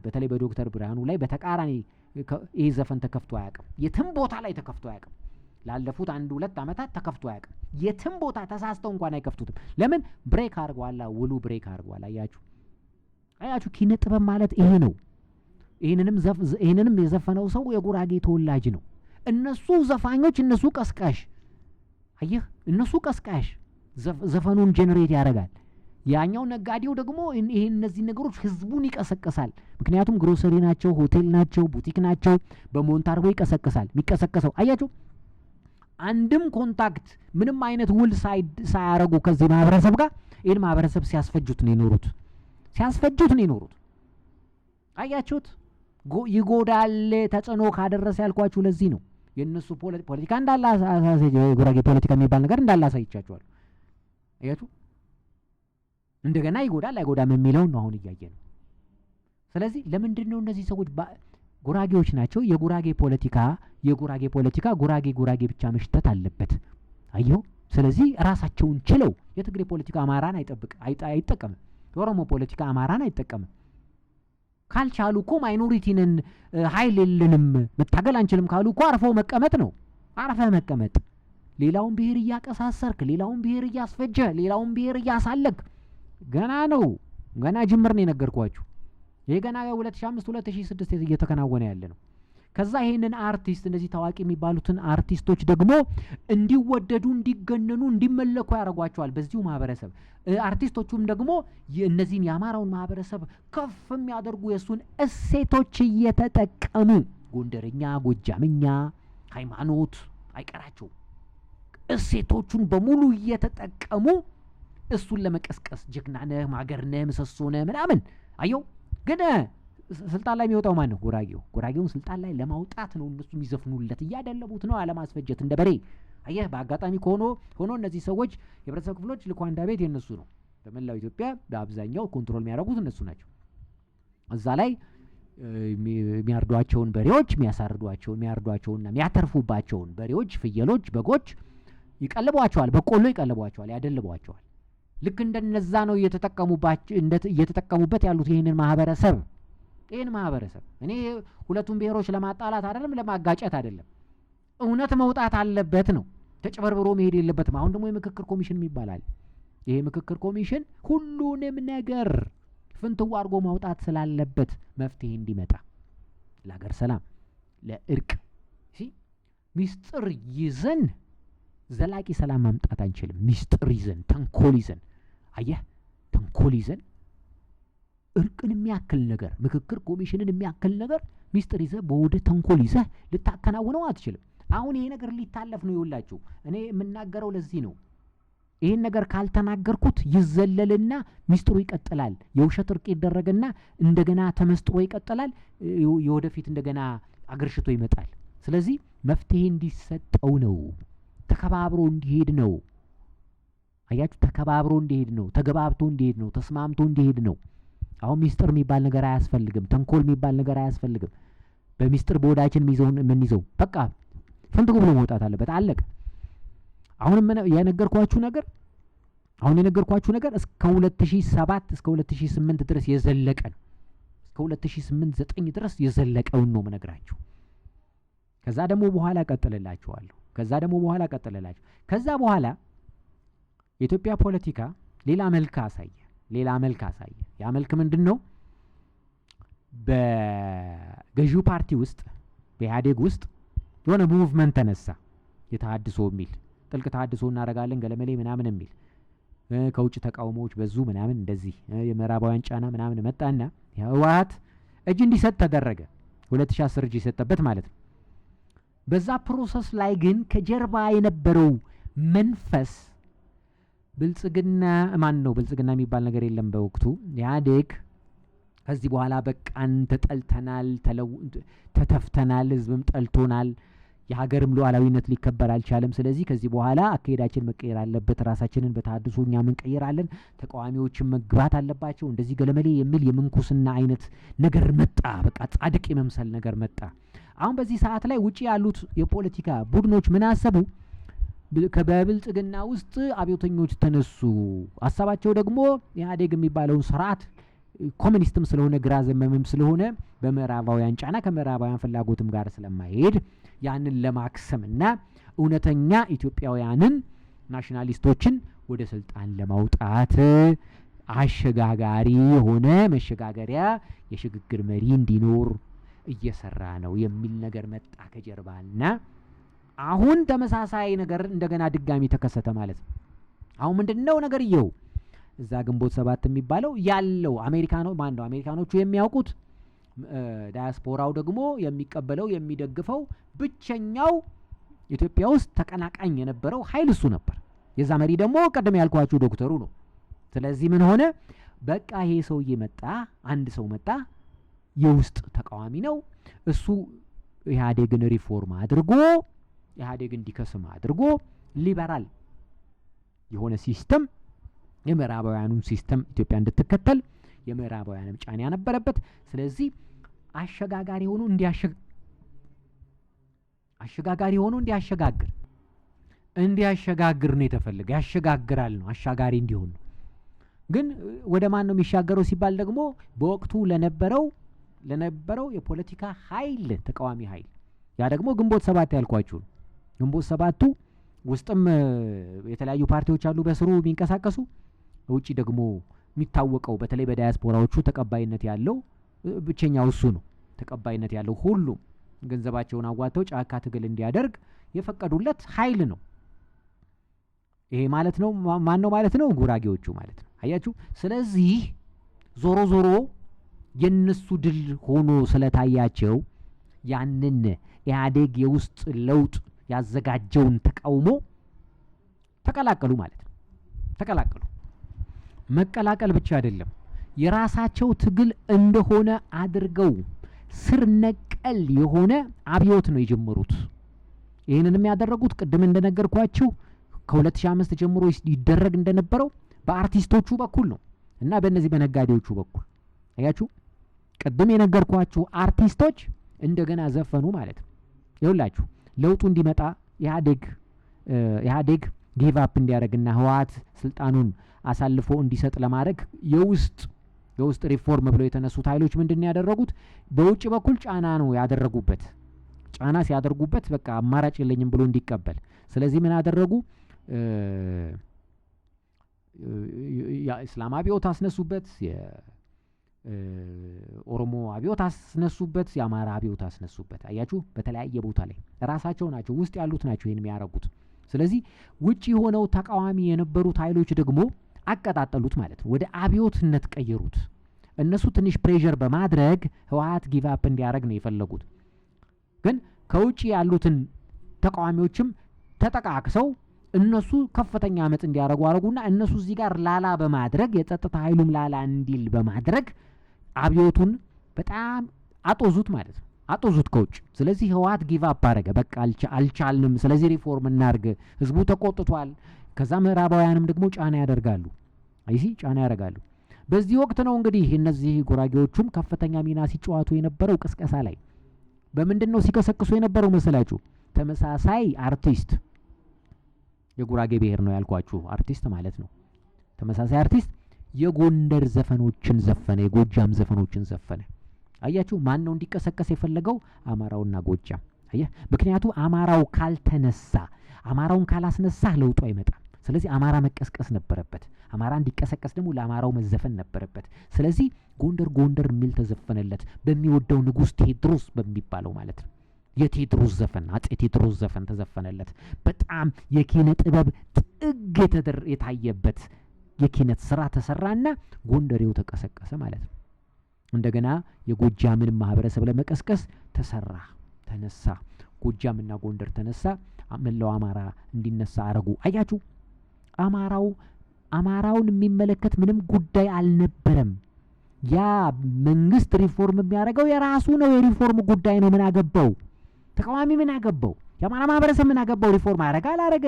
[SPEAKER 1] በተለይ በዶክተር ብርሃኑ ላይ በተቃራኒ ይህ ዘፈን ተከፍቶ አያውቅም። የትም ቦታ ላይ ተከፍቶ አያውቅም። ላለፉት አንድ ሁለት ዓመታት ተከፍቶ አያውቅም። የትም ቦታ ተሳስተው እንኳን አይከፍቱትም። ለምን? Break አድርጓላ፣ ውሉ break አድርጓል። አያችሁ፣ አያችሁ፣ ኪነ ጥበብ ማለት ይሄ ነው። ይህንንም የዘፈነው ሰው የጉራጌ ተወላጅ ነው። እነሱ ዘፋኞች፣ እነሱ ቀስቃሽ፣ አየህ፣ እነሱ ቀስቃሽ ዘፈኑን generate ያደርጋል። ያኛው ነጋዴው ደግሞ ይሄ እነዚህ ነገሮች ህዝቡን ይቀሰቅሳል። ምክንያቱም ግሮሰሪ ናቸው፣ ሆቴል ናቸው፣ ቡቲክ ናቸው። በሞንታርቦ ይቀሰቅሳል። የሚቀሰቀሰው አያችሁ፣ አንድም contact ምንም አይነት ውል ሳያረጉ ከዚህ ማህበረሰብ ጋር ይህን ማህበረሰብ ሲያስፈጁት ነው የኖሩት፣ ሲያስፈጁት ነው የኖሩት። አያችሁት? ይጎዳል። ተጽዕኖ ካደረሰ ያልኳችሁ ለዚህ ነው። የእነሱ ፖለቲካ እንዳለ፣ የጉራጌ ፖለቲካ የሚባል ነገር እንዳለ አሳይቻችኋለሁ። አያችሁ፣ እንደገና ይጎዳል አይጎዳም የሚለውን ነው አሁን እያየ ነው። ስለዚህ ለምንድን ነው እነዚህ ሰዎች ጉራጌዎች ናቸው። የጉራጌ ፖለቲካ ጉራጌ ጉራጌ ብቻ መሽተት አለበት። አየው። ስለዚህ ራሳቸውን ችለው የትግሬ ፖለቲካ አማራን አይጠብቅ አይጠቀምም። የኦሮሞ ፖለቲካ አማራን አይጠቀምም። ካልቻሉ እኮ minority ነን፣ ኃይል የለንም፣ መታገል አንችልም ካሉ እኮ አርፎ መቀመጥ ነው። አርፈ መቀመጥ፣ ሌላውን ብሔር እያቀሳሰርክ፣ ሌላውን ብሔር እያስፈጀ፣ ሌላውን ብሔር እያሳለክ ገና ነው። ገና ጅምር ነው የነገርኳችሁ። ይሄ ገና 2005 2006 እየተከናወነ ያለ ነው። ከዛ ይሄንን አርቲስት፣ እነዚህ ታዋቂ የሚባሉትን አርቲስቶች ደግሞ እንዲወደዱ፣ እንዲገነኑ፣ እንዲመለኩ ያደርጓቸዋል በዚሁ ማህበረሰብ። አርቲስቶቹም ደግሞ እነዚህን የአማራውን ማህበረሰብ ከፍ የሚያደርጉ የእሱን እሴቶች እየተጠቀሙ ጎንደርኛ፣ ጎጃምኛ፣ ሃይማኖት አይቀራቸውም። እሴቶቹን በሙሉ እየተጠቀሙ እሱን ለመቀስቀስ ጀግና ነህ፣ ማገር ነህ፣ ምሰሶ ነህ ምናምን። አየው፣ ግን ስልጣን ላይ የሚወጣው ማን ነው? ጉራጌው። ጉራጌውን ስልጣን ላይ ለማውጣት ነው እነሱ የሚዘፍኑለት፣ እያደለቡት ነው አለማስፈጀት እንደ በሬ። አየህ፣ በአጋጣሚ ከሆኖ ሆኖ እነዚህ ሰዎች የህብረተሰብ ክፍሎች ልኳንዳ ቤት የነሱ ነው። በመላው ኢትዮጵያ በአብዛኛው control የሚያደርጉት እነሱ ናቸው። እዛ ላይ የሚያርዷቸውን በሬዎች፣ የሚያሳርዷቸውን፣ የሚያርዷቸውና የሚያተርፉባቸውን በሬዎች፣ ፍየሎች፣ በጎች ይቀልቧቸዋል። በቆሎ ይቀልቧቸዋል፣ ያደልቧቸዋል። ልክ እንደነዛ ነው እየተጠቀሙበት ያሉት ይህንን ማህበረሰብ። ይህን ማህበረሰብ እኔ ሁለቱን ብሔሮች ለማጣላት አይደለም፣ ለማጋጨት አይደለም። እውነት መውጣት አለበት ነው። ተጭበርብሮ መሄድ የለበትም። አሁን ደግሞ የምክክር ኮሚሽን ይባላል። ይሄ ምክክር ኮሚሽን ሁሉንም ነገር ፍንትው አድርጎ ማውጣት ስላለበት መፍትሄ እንዲመጣ፣ ለሀገር ሰላም፣ ለእርቅ። ሚስጥር ይዘን ዘላቂ ሰላም ማምጣት አንችልም። ሚስጥር ይዘን፣ ተንኮል ይዘን፣ አየህ፣ ተንኮል ይዘን እርቅን የሚያክል ነገር፣ ምክክር ኮሚሽንን የሚያክል ነገር ሚስጥር ይዘህ፣ በወደ ተንኮል ይዘህ ልታከናውነው አትችልም። አሁን ይሄ ነገር ሊታለፍ ነው። ይውላችሁ፣ እኔ የምናገረው ለዚህ ነው። ይህን ነገር ካልተናገርኩት ይዘለልና ሚስጥሩ ይቀጥላል። የውሸት እርቅ ይደረግና እንደገና ተመስጥሮ ይቀጥላል። የወደፊት እንደገና አገርሽቶ ይመጣል። ስለዚህ መፍትሄ እንዲሰጠው ነው። ተከባብሮ እንዲሄድ ነው። አያችሁ፣ ተከባብሮ እንዲሄድ ነው። ተገባብቶ እንዲሄድ ነው። ተስማምቶ እንዲሄድ ነው። አሁን ሚስጥር የሚባል ነገር አያስፈልግም። ተንኮል የሚባል ነገር አያስፈልግም። በሚስጥር በወዳችን የምንይዘው በቃ ፍንትው ብሎ መውጣት አለበት። አለቀ። አሁን የነገርኳችሁ ነገር እስከ 2007፣ እስከ 2008 ድረስ የዘለቀ ነው። እስከ 2008 9 ድረስ የዘለቀውን ነው የምነግራችሁ። ከዛ ደግሞ በኋላ ቀጥልላችኋለሁ። ከዛ ደግሞ በኋላ ቀጥልላችሁ። ከዛ በኋላ የኢትዮጵያ ፖለቲካ ሌላ መልክ አሳየ። ሌላ መልክ አሳየ። ያ መልክ ምንድን ነው? በገዢው ፓርቲ ውስጥ፣ በኢህአዴግ ውስጥ የሆነ movement ተነሳ። የተሃድሶ የሚል፣ ጥልቅ ተሃድሶ እናደርጋለን ገለመሌ ምናምን የሚል፣ ከውጭ ተቃውሞዎች በዙ ምናምን፣ እንደዚህ የምዕራባውያን ጫና ምናምን መጣና ህወሓት እጅ እንዲሰጥ ተደረገ። 2010 እጅ የሰጠበት ማለት ነው። በዛ process ላይ ግን ከጀርባ የነበረው መንፈስ ብልጽግና ማን ነው? ብልጽግና የሚባል ነገር የለም በወቅቱ። ኢህአዴግ ከዚህ በኋላ በቃን፣ ተጠልተናል፣ ተተፍተናል፣ ህዝብም ጠልቶናል፣ የሀገርም ሉዓላዊነት ሊከበር አልቻለም። ስለዚህ ከዚህ በኋላ አካሄዳችን መቀየር አለበት፣ ራሳችንን በተሃድሶ እኛም እንቀይራለን፣ ተቃዋሚዎችን መግባት አለባቸው፣ እንደዚህ ገለመሌ የሚል የምንኩስና አይነት ነገር መጣ። በቃ ጻድቅ የመምሰል ነገር መጣ። አሁን በዚህ ሰዓት ላይ ውጭ ያሉት የፖለቲካ ቡድኖች ምን አሰቡ? በብልጽግና ውስጥ አብዮተኞች ተነሱ። ሀሳባቸው ደግሞ ኢህአዴግ የሚባለውን ስርዓት ኮሚኒስትም ስለሆነ፣ ግራ ዘመምም ስለሆነ፣ በምዕራባውያን ጫና ከምዕራባውያን ፍላጎትም ጋር ስለማይሄድ ያንን ለማክሰምና እውነተኛ ኢትዮጵያውያንን nationalist ኦችን ወደ ስልጣን ለማውጣት አሸጋጋሪ የሆነ መሸጋገሪያ የሽግግር መሪ እንዲኖር እየሰራ ነው የሚል ነገር መጣ ከጀርባና አሁን ተመሳሳይ ነገር እንደገና ድጋሚ ተከሰተ ማለት ነው። አሁን ምንድን ነው ነገርየው? እዛ ግንቦት ሰባት የሚባለው ያለው አሜሪካኖ ማን ነው? አሜሪካኖቹ የሚያውቁት፣ ዳያስፖራው ደግሞ የሚቀበለው፣ የሚደግፈው ብቸኛው ኢትዮጵያ ውስጥ ተቀናቃኝ የነበረው ኃይል እሱ ነበር። የዛ መሪ ደግሞ ቀደም ያልኳችሁ ዶክተሩ ነው። ስለዚህ ምን ሆነ? በቃ ይሄ ሰውዬ መጣ፣ አንድ ሰው መጣ፣ የውስጥ ተቃዋሚ ነው እሱ። ኢህአዴግን ሪፎርም አድርጎ፣ ኢህአዴግ እንዲከስም አድርጎ፣ ሊበራል የሆነ system፣ የምዕራባውያኑን system ኢትዮጵያ እንድትከተል የምዕራባውያንም ጫና ነበረበት። ስለዚህ አሸጋጋሪ ሆኖ እንዲያሸጋግር እንዲያሸጋግር ነው የተፈለገ። ያሸጋግራል ነው፣ አሻጋሪ እንዲሆን ነው። ግን ወደ ማን ነው የሚሻገረው ሲባል ደግሞ በወቅቱ ለነበረው የፖለቲካ ኃይል፣ ተቃዋሚ ኃይል፣ ያ ደግሞ ግንቦት 7 ያልኳችሁ ነው። ግንቦት 7ቱ ውስጥም የተለያዩ ፓርቲዎች አሉ በስሩ የሚንቀሳቀሱ፣ ውጪ ደግሞ የሚታወቀው በተለይ በዳያስፖራዎቹ ተቀባይነት ያለው ብቸኛው እሱ ነው። ተቀባይነት ያለው ሁሉም ገንዘባቸውን አዋጥተው ጫካ ትግል እንዲያደርግ የፈቀዱለት ኃይል ነው። ይሄ ማለት ነው ማን ነው ማለት ነው? ጉራጌዎቹ ማለት ነው። አያችሁ። ስለዚህ ዞሮ ዞሮ የነሱ ድል ሆኖ ስለታያቸው ያንን ኢህአዴግ የውስጥ ለውጥ ያዘጋጀውን ተቃውሞ ተቀላቀሉ ማለት ነው። ተቀላቀሉ። መቀላቀል ብቻ አይደለም፣ የራሳቸው ትግል እንደሆነ አድርገው ስር ነቀል የሆነ አብዮት ነው የጀመሩት። ይህንንም ያደረጉት ቅድም እንደነገርኳችሁ ከ2005 ጀምሮ ይደረግ እንደነበረው በአርቲስቶቹ በኩል ነው እና በእነዚህ በነጋዴዎቹ በኩል። አያችሁ፣ ቅድም የነገርኳችሁ አርቲስቶች እንደገና ዘፈኑ ማለት ነው። ይኸውላችሁ ለውጡ እንዲመጣ ኢህአዴግ give up እንዲያደርግና ህወሓት ስልጣኑን አሳልፎ እንዲሰጥ ለማድረግ የውስጥ ሪፎርም ብለው የተነሱት ኃይሎች ምንድን ነው ያደረጉት? በውጭ በኩል ጫና ነው ያደረጉበት። ጫና ሲያደርጉበት በቃ አማራጭ የለኝም ብሎ እንዲቀበል። ስለዚህ ምን አደረጉ? የእስላም አብዮት አስነሱበት፣ የኦሮሞ አብዮት አስነሱበት፣ የአማራ አብዮት አስነሱበት። አያችሁ፣ በተለያየ ቦታ ላይ ራሳቸው ናቸው፣ ውስጥ ያሉት ናቸው ይህን የሚያደርጉት። ስለዚህ ውጭ ሆነው ተቃዋሚ የነበሩት ኃይሎች ደግሞ አቀጣጠሉት ማለት ነው፣ ወደ አብዮትነት ቀየሩት። እነሱ ትንሽ pressure በማድረግ ህወሓት give up እንዲያደርግ ነው የፈለጉት። ግን ከውጭ ያሉትን ተቃዋሚዎችም ተጠቃቅሰው እነሱ ከፍተኛ አመፅ እንዲያደርጉ አደረጉና እነሱ እዚህ ጋር ላላ በማድረግ፣ የጸጥታ ኃይሉም ላላ እንዲል በማድረግ አብዮቱን በጣም አጦዙት ማለት ነው። አጦዙት ከውጭ። ስለዚህ ህወሓት give up አደረገ። በቃ አልቻልንም፣ ስለዚህ ሪፎርም እናርግ፣ ህዝቡ ተቆጥቷል። ከዛ ምዕራባውያንም ደግሞ ጫና ያደርጋሉ። አይሲ ጫና ያደርጋሉ። በዚህ ወቅት ነው እንግዲህ እነዚህ ጉራጌዎቹም ከፍተኛ ሚና ሲጫወቱ የነበረው ቅስቀሳ ላይ። በምንድን ነው ሲቀሰቅሱ የነበረው መሰላችሁ? ተመሳሳይ አርቲስት፣ የጉራጌ ብሔር ነው ያልኳችሁ አርቲስት ማለት ነው። ተመሳሳይ አርቲስት የጎንደር ዘፈኖችን ዘፈነ፣ የጎጃም ዘፈኖችን ዘፈነ። አያችሁ፣ ማን ነው እንዲቀሰቀስ የፈለገው? አማራውና ጎጃም። አየህ፣ ምክንያቱም አማራው ካልተነሳ፣ አማራውን ካላስነሳ ለውጡ አይመጣም። ስለዚህ አማራ መቀስቀስ ነበረበት። አማራ እንዲቀሰቀስ ደግሞ ለአማራው መዘፈን ነበረበት። ስለዚህ ጎንደር ጎንደር የሚል ተዘፈነለት፣ በሚወደው ንጉሥ ቴዎድሮስ በሚባለው ማለት ነው። የቴዎድሮስ ዘፈን፣ አጼ ቴዎድሮስ ዘፈን ተዘፈነለት። በጣም የኪነ ጥበብ ጥግ የታየበት የኪነት ስራ ተሰራና ጎንደሬው ተቀሰቀሰ ማለት ነው። እንደገና የጎጃምን ማህበረሰብ ለመቀስቀስ ተሰራ፣ ተነሳ። ጎጃምና ጎንደር ተነሳ፣ መላው አማራ እንዲነሳ አረጉ። አያችሁ፣ አማራውን የሚመለከት ምንም ጉዳይ አልነበረም። ያ መንግስት ሪፎርም የሚያደርገው የራሱ ነው፣ የሪፎርም ጉዳይ ነው። ምን አገባው ተቃዋሚ? ምን አገባው የአማራ ማህበረሰብ? ምን አገባው? ሪፎርም አረገ አላረገ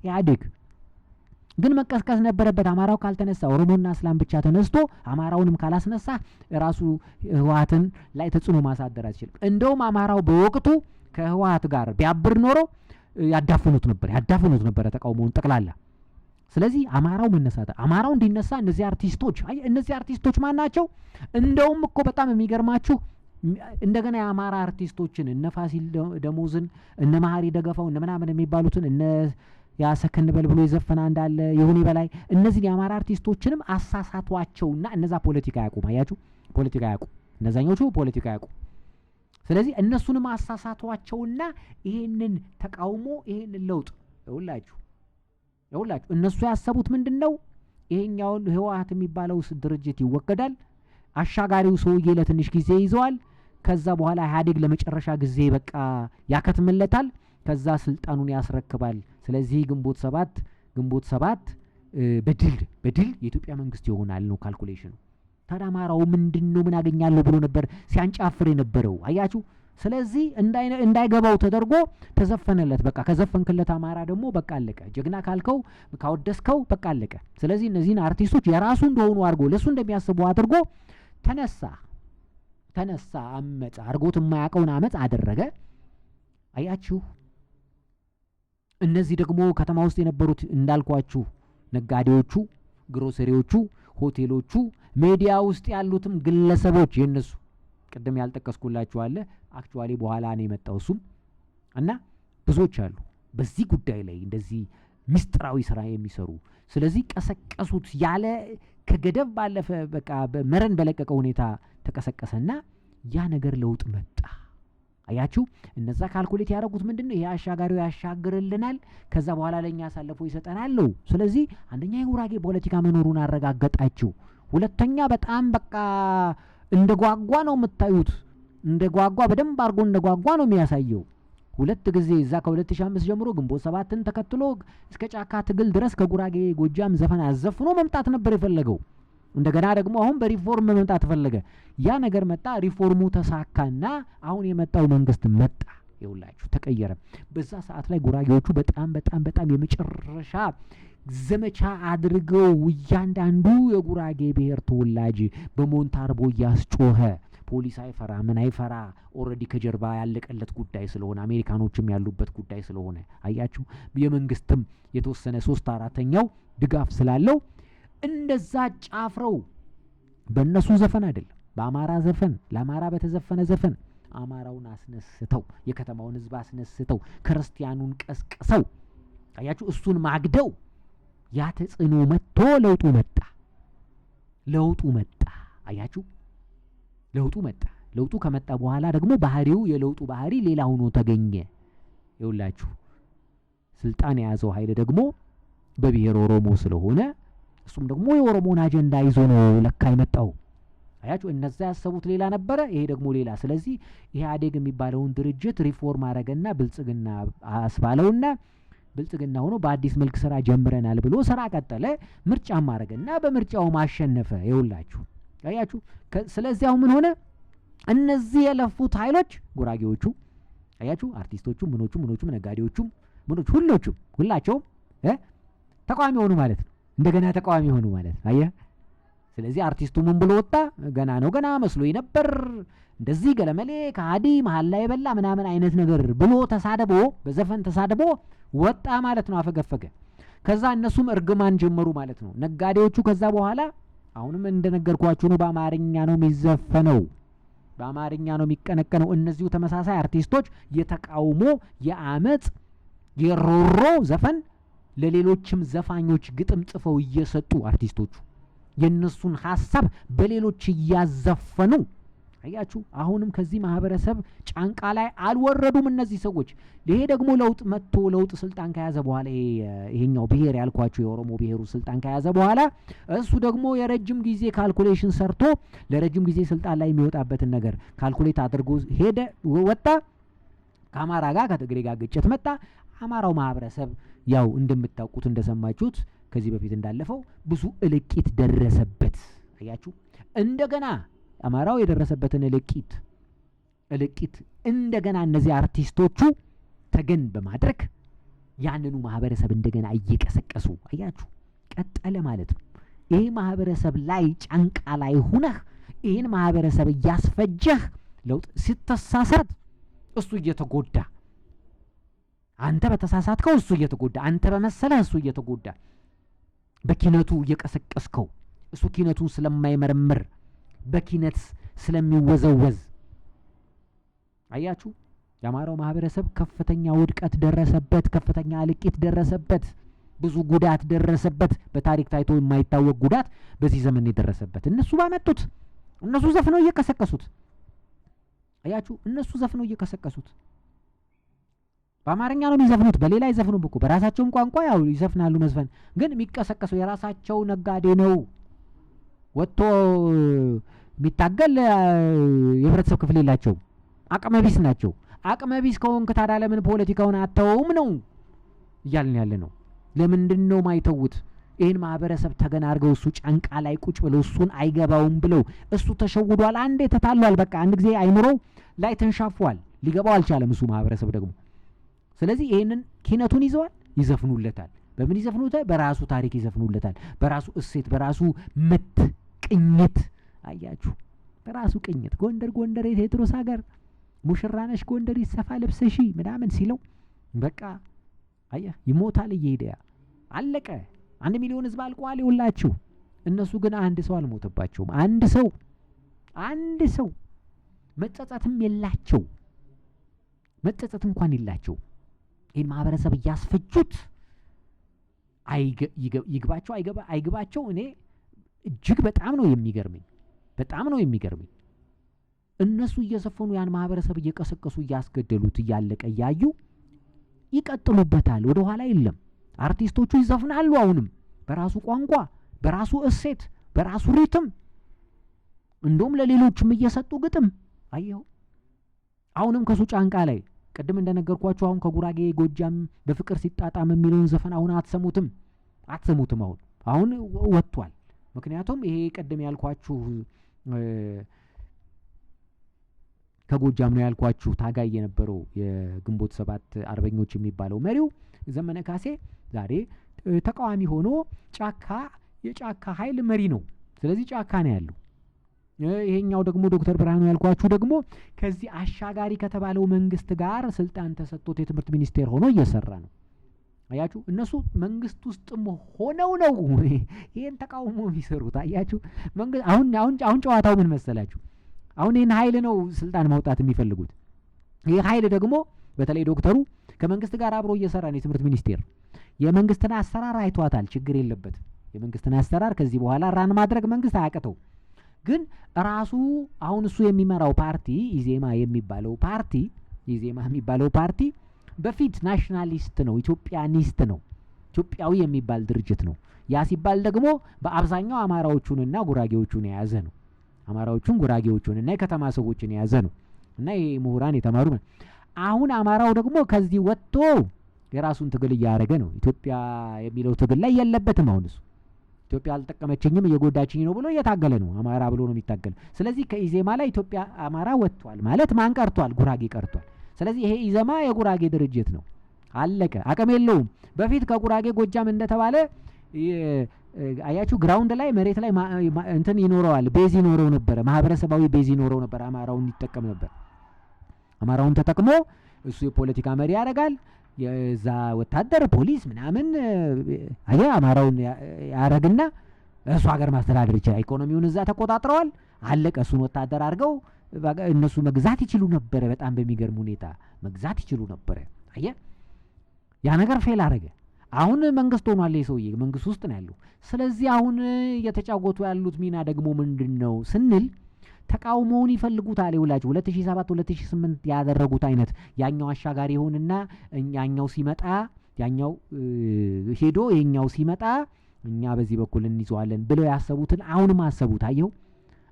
[SPEAKER 1] ኢህአዴግ? ግን መቀስቀስ ነበረበት። አማራው ካልተነሳ፣ ኦሮሞና እስላም ብቻ ተነስቶ አማራውንም ካላስነሳ ራሱ ህወሓትን ላይ ተጽዕኖ ማሳደር አይችልም። እንደውም አማራው በወቅቱ ከህወሓት ጋር ቢያብር ኖሮ ያዳፍኑት ነበረ ተቃውሞውን ጠቅላላ። ስለዚህ አማራው መነሳት፣ አማራው እንዲነሳ እነዚህ አርቲስቶች፣ አይ እነዚህ አርቲስቶች ማን ናቸው? እንደውም እኮ በጣም የሚገርማችሁ እንደገና የአማራ አርቲስቶችን፣ እነ ፋሲል ደሞዝን፣ እነ መሀሪ ደገፋው፣ እነ ምናምን የሚባሉትን፣ እነ ያሰከን በል ብሎ የዘፈነ እንዳለ ይሁኔ በላይ፣ እነዚህን የአማራ አርቲስቶችንም አሳሳቷቸውና እነዛ ፖለቲካ አያውቁም። አያችሁ፣ ፖለቲካ አያውቁም። እነዛኞቹ ፖለቲካ አያውቁም። ስለዚህ እነሱንም አሳሳቷቸውና ይሄንን ተቃውሞ፣ ይሄንን ለውጥ፣ ይኸውላችሁ እነሱ ያሰቡት ምንድን ነው? ይሄኛውን ህወሓት የሚባለው ድርጅት ይወገዳል። አሻጋሪው ሰውዬ ለትንሽ ጊዜ ይዘዋል። ከዛ በኋላ ኢህአዴግ ለመጨረሻ ጊዜ በቃ ያከትምለታል። ከዛ ስልጣኑን ያስረክባል። ስለዚህ ግንቦት 7 በድል የኢትዮጵያ መንግስት ይሆናል ነው calculation ኑ። ታዲያ አማራው ምንድን ነው፣ ምን አገኛለሁ ብሎ ነበር ሲያንጫፍር የነበረው? አያችሁ። ስለዚህ እንዳይገባው ተደርጎ ተዘፈነለት። በቃ ከዘፈንክለት አማራ ደግሞ በቃ አለቀ። ጀግና ካልከው፣ ካወደስከው በቃ አለቀ። ስለዚህ እነዚህን አርቲስቶች የራሱ እንደሆኑ አድርጎ፣ ለእሱ እንደሚያስቡ አድርጎ ተነሳ ተነሳ፣ አመፀ። አድርጎት የማያውቀውን አመፅ አደረገ። አያችሁ። እነዚህ ደግሞ ከተማ ውስጥ የነበሩት እንዳልኳችሁ ነጋዴዎቹ፣ ግሮሰሪዎቹ፣ ሆቴሎቹ፣ ሚዲያ ውስጥ ያሉትም ግለሰቦች የነሱ ቅድም ያልጠቀስኩላችሁ አለ፣ actually በኋላ ነው የመጣው እሱም፣ እና ብዙዎች አሉ በዚህ ጉዳይ ላይ እንደዚህ ምስጢራዊ ስራ የሚሰሩ። ስለዚህ ቀሰቀሱት፣ ያለ ከገደብ ባለፈ በቃ መረን በለቀቀ ሁኔታ ተቀሰቀሰና ያ ነገር ለውጥ መጣ። አያችሁ፣ እነዛ calculate ያደረጉት ምንድን ነው? ይሄ አሻጋሪው ያሻግርልናል፣ ከዛ በኋላ ለእኛ አሳልፎ ይሰጠናል ነው። ስለዚህ አንደኛ የጉራጌ ፖለቲካ መኖሩን አረጋገጣችሁ። ሁለተኛ በጣም በቃ እንደ ጓጓ ነው የምታዩት። እንደ ጓጓ፣ በደንብ አድርጎ እንደ ጓጓ ነው የሚያሳየው። ሁለት ጊዜ እዛ ከ2005 ጀምሮ ግንቦት 7ን ተከትሎ እስከ ጫካ ትግል ድረስ ከጉራጌ ጎጃም ዘፈን አዘፍኖ መምጣት ነበር የፈለገው። እንደገና ደግሞ አሁን በሪፎርም መምጣት ፈለገ። ያ ነገር መጣ፣ ሪፎርሙ ተሳካና አሁን የመጣው መንግስት መጣ። ይኸውላችሁ ተቀየረ። በዛ ሰዓት ላይ ጉራጌዎቹ በጣም በጣም በጣም የመጨረሻ ዘመቻ አድርገው እያንዳንዱ የጉራጌ ብሔር ተወላጅ በሞንታርቦ እያስጮኸ፣ ፖሊስ አይፈራ ምን አይፈራ፣ already ከጀርባ ያለቀለት ጉዳይ ስለሆነ፣ አሜሪካኖችም ያሉበት ጉዳይ ስለሆነ፣ አያችሁ፣ የመንግስትም የተወሰነ ሶስት አራተኛው ድጋፍ ስላለው እንደዛ ጫፍረው በእነሱ ዘፈን አይደለም፣ በአማራ ዘፈን፣ ለአማራ በተዘፈነ ዘፈን አማራውን አስነስተው፣ የከተማውን ህዝብ አስነስተው፣ ክርስቲያኑን ቀስቅሰው፣ አያችሁ፣ እሱን ማግደው ያ ተጽዕኖ መጥቶ ለውጡ መጣ። ለውጡ መጣ። አያችሁ፣ ለውጡ መጣ። ለውጡ ከመጣ በኋላ ደግሞ ባህሪው፣ የለውጡ ባህሪ ሌላ ሆኖ ተገኘ። ይኸውላችሁ ስልጣን የያዘው ኃይል ደግሞ በብሔር ኦሮሞ ስለሆነ እሱም ደግሞ የኦሮሞን አጀንዳ ይዞ ነው ለካ የመጣው። አያችሁ፣ እነዛ ያሰቡት ሌላ ነበረ፣ ይሄ ደግሞ ሌላ። ስለዚህ ኢህአዴግ የሚባለውን ድርጅት ሪፎርም አረገና ብልጽግና አስባለውና ብልጽግና ሆኖ በአዲስ መልክ ስራ ጀምረናል ብሎ ስራ ቀጠለ። ምርጫም አረገና በምርጫውም አሸነፈ። ይኸውላችሁ አያችሁ። ስለዚህ አሁን ምን ሆነ? እነዚህ የለፉት ኃይሎች ጉራጌዎቹ፣ አያችሁ፣ አርቲስቶቹ፣ ምኖቹ ምኖቹም፣ ነጋዴዎቹም፣ ምኖቹ፣ ሁሎቹም፣ ሁላቸውም ተቃዋሚ ሆኑ ማለት ነው። እንደገና ተቃዋሚ ሆኑ ማለት ነው። አየህ። ስለዚህ አርቲስቱ ምን ብሎ ወጣ? ገና ነው ገና መስሎኝ ነበር፣ እንደዚህ ገለመሌ ከሃዲ መሀል ላይ የበላ ምናምን አይነት ነገር ብሎ ተሳደቦ፣ በዘፈን ተሳድቦ ወጣ ማለት ነው። አፈገፈገ። ከዛ እነሱም እርግማን ጀመሩ ማለት ነው። ነጋዴዎቹ ከዛ በኋላ አሁንም እንደነገርኳችሁ ነው። በአማርኛ ነው የሚዘፈነው፣ በአማርኛ ነው የሚቀነቀነው። እነዚሁ ተመሳሳይ አርቲስቶች የተቃውሞ፣ የአመፅ፣ የሮሮ ዘፈን ለሌሎችም ዘፋኞች ግጥም ጽፈው እየሰጡ፣ አርቲስቶቹ የእነሱን ሀሳብ በሌሎች እያዘፈኑ፣ አያችሁ፣ አሁንም ከዚህ ማህበረሰብ ጫንቃ ላይ አልወረዱም እነዚህ ሰዎች። ይሄ ደግሞ ለውጥ መጥቶ ለውጥ ስልጣን ከያዘ በኋላ፣ ይሄኛው ብሔር ያልኳችሁ የኦሮሞ ብሔሩ ስልጣን ከያዘ በኋላ እሱ ደግሞ የረጅም ጊዜ calculation ሰርቶ ለረጅም ጊዜ ስልጣን ላይ የሚወጣበትን ነገር calculate አድርጎ ሄደ፣ ወጣ። ከአማራ ጋር ከትግሬ ጋር ግጭት መጣ። አማራው ማህበረሰብ ያው እንደምታውቁት፣ እንደሰማችሁት፣ ከዚህ በፊት እንዳለፈው ብዙ እልቂት ደረሰበት። አያችሁ፣ እንደገና አማራው የደረሰበትን እልቂት እንደገና እነዚህ አርቲስቶቹ ተገን በማድረግ ያንኑ ማህበረሰብ እንደገና እየቀሰቀሱ፣ አያችሁ፣ ቀጠለ ማለት ነው። ይሄ ማህበረሰብ ላይ ጫንቃ ላይ ሁነህ ይህን ማህበረሰብ እያስፈጀህ ለውጥ ስትሳሳት እሱ እየተጎዳ፣ አንተ በተሳሳትከው እሱ እየተጎዳ፣ አንተ በመሰለህ እሱ እየተጎዳ፣ በኪነቱ እየቀሰቀስከው እሱ ኪነቱን ስለማይመረምር በኪነት ስለሚወዘወዝ፣ አያችሁ፣ የአማራው ማህበረሰብ ከፍተኛ ውድቀት ደረሰበት፣ ከፍተኛ እልቂት ደረሰበት፣ ብዙ ጉዳት ደረሰበት። በታሪክ ታይቶ የማይታወቅ ጉዳት በዚህ ዘመን የደረሰበት እነሱ ባመጡት፣ እነሱ ዘፍነው እየቀሰቀሱት፣ አያችሁ፣ እነሱ ዘፍነው እየቀሰቀሱት። በአማርኛ ነው የሚዘፍኑት፣ በሌላ አይዘፍኑም እኮ። በራሳቸውም ቋንቋ ያው ይዘፍናሉ። መዝፈን ግን የሚቀሰቀሰው የራሳቸው ነጋዴ ነው። ወጥቶ የሚታገል የህብረተሰብ ክፍል የላቸውም። አቅመቢስ ናቸው። አቅመቢስ ከሆንክ ታዲያ ለምን ፖለቲካውን አተወውም ነው እያልን ያለ ነው። ለምንድን ነው ማይተውት? ይህን ማህበረሰብ ተገን አድርገው እሱ ጫንቃ ላይ ቁጭ ብለው እሱን አይገባውም ብለው፣ እሱ ተሸውዷል። አንዴ ተታሏል። በቃ አንድ ጊዜ አይምሮው ላይ ተንሻፏል። ሊገባው አልቻለም እሱ ማህበረሰብ ደግሞ። ስለዚህ ይህንን ኪነቱን ይዘዋል፣ ይዘፍኑለታል። በምን ይዘፍኑታል? በራሱ ታሪክ ይዘፍኑለታል። በራሱ እሴት፣ በራሱ ምት ቅኝት። አያችሁ፣ በራሱ ቅኝት ጎንደር ጎንደር የቴዎድሮስ ሀገር፣ ሙሽራነሽ ጎንደር ይሰፋ ልብስሺ ምናምን ሲለው በቃ አየህ፣ ይሞታል እየሄደ አለቀ። 1 ሚሊዮን ህዝብ አልቋል። ይውላችሁ፣ እነሱ ግን አንድ ሰው አልሞተባቸውም። አንድ ሰው፣ አንድ ሰው መጸጸትም የላቸው፣ መጸጸት እንኳን የላቸው። ይህን ማህበረሰብ እያስፈጁት ይግባቸው አይግባቸው፣ እኔ እጅግ በጣም ነው የሚገርመኝ፣ በጣም ነው የሚገርመኝ። እነሱ እየዘፈኑ ያን ማህበረሰብ እየቀሰቀሱ እያስገደሉት እያለቀ እያዩ ይቀጥሉበታል። ወደ ኋላ የለም። አርቲስቶቹ ይዘፍናሉ። አሁንም በራሱ ቋንቋ፣ በራሱ እሴት፣ በራሱ rhythm፣ እንደውም ለሌሎችም እየሰጡ ግጥም አየው። አሁንም ከሱ ጫንቃ ላይ ቅድም እንደነገርኳችሁ አሁን ከጉራጌ ጎጃም በፍቅር ሲጣጣም የሚለውን ዘፈን አሁን አትሰሙትም፣ አትሰሙትም። አሁን ወጥቷል። ምክንያቱም ይሄ ቅድም ያልኳችሁ ከጎጃም ነው ያልኳችሁ ታጋይ የነበረው የግንቦት 7 አርበኞች የሚባለው መሪው ዘመነ ካሴ ዛሬ ተቃዋሚ ሆኖ ጫካ የጫካ ኃይል መሪ ነው። ስለዚህ ጫካ ነው ያለው። ይሄኛው ደግሞ ዶክተር ብርሃኑ ያልኳችሁ ደግሞ ከዚህ አሻጋሪ ከተባለው መንግስት ጋር ስልጣን ተሰጥቶት የትምህርት ሚኒስቴር ሆኖ እየሰራ ነው። አያችሁ፣ እነሱ መንግስት ውስጥም ሆነው ነው ይሄን ተቃውሞ የሚሰሩት። አያችሁ፣ መንግስት አሁን አሁን አሁን ጨዋታው ምን መሰላችሁ? አሁን ይህን ኃይል ነው ስልጣን ማውጣት የሚፈልጉት። ይህ ኃይል ደግሞ በተለይ ዶክተሩ ከመንግስት ጋር አብሮ እየሰራ ነው። የትምህርት ሚኒስቴር የመንግስትን አሰራር አይቷታል፣ ችግር የለበትም። የመንግስትን አሰራር ከዚህ በኋላ run ማድረግ መንግስት አያቅተው። ግን ራሱ አሁን እሱ የሚመራው ፓርቲ ኢዜማ የሚባለው ፓርቲ በፊት nationalist ነው፣ Ethiopianist ነው፣ ኢትዮጵያዊ የሚባል ድርጅት ነው። ያ ሲባል ደግሞ በአብዛኛው አማራዎቹንና ጉራጌዎቹን የያዘ ነው። አማራዎቹን፣ ጉራጌዎቹን እና የከተማ ሰዎችን የያዘ ነው እና ይሄ ምሁራን የተማሩ። አሁን አማራው ደግሞ ከዚህ ወጥቶ የራሱን ትግል እያደረገ ነው። ኢትዮጵያ የሚለው ትግል ላይ የለበትም። አሁን እሱ ኢትዮጵያ አልጠቀመችኝም፣ እየጎዳችኝ ነው ብሎ እየታገለ ነው። አማራ ብሎ ነው የሚታገለው። ስለዚህ ከኢዜማ ላይ ኢትዮጵያ አማራ ወጥቷል ማለት ማን ቀርቷል? ጉራጌ ቀርቷል። ስለዚህ ይሄ ኢዜማ የጉራጌ ድርጅት ነው። አለቀ። አቅም የለውም። በፊት ከጉራጌ ጎጃም እንደተባለ አያችሁ፣ ground ላይ መሬት ላይ እንትን ይኖረዋል፣ base ይኖረው ነበረ፣ ማህበረሰባዊ base ይኖረው ነበር። አማራውን ይጠቀም ነበር። አማራውን ተጠቅሞ እሱ የፖለቲካ መሪ ያደርጋል። የዛ ወታደር፣ ፖሊስ ምናምን አየ አማራውን ያረግና እሱ ሀገር ማስተዳደር ይችላል። ኢኮኖሚውን እዛ ተቆጣጥረዋል። አለቀ። እሱን ወታደር አድርገው እነሱ መግዛት ይችሉ ነበረ። በጣም በሚገርም ሁኔታ መግዛት ይችሉ ነበረ። አየ፣ ያ ነገር fail አረገ። አሁን መንግስት ሆኗል። ይህ ሰውዬ መንግስት ውስጥ ነው ያለው። ስለዚህ አሁን እየተጫወቱ ያሉት ሚና ደግሞ ምንድን ነው ስንል ተቃውሞውን ይፈልጉታል። ይውላችሁ 2007 2008 ያደረጉት አይነት ያኛው አሻጋሪ ይሆንና ያኛው ሲመጣ፣ ያኛው ሄዶ ይሄኛው ሲመጣ እኛ በዚህ በኩል እንይዘዋለን ብለው ያሰቡትን አሁንም አሰቡት። አየው፣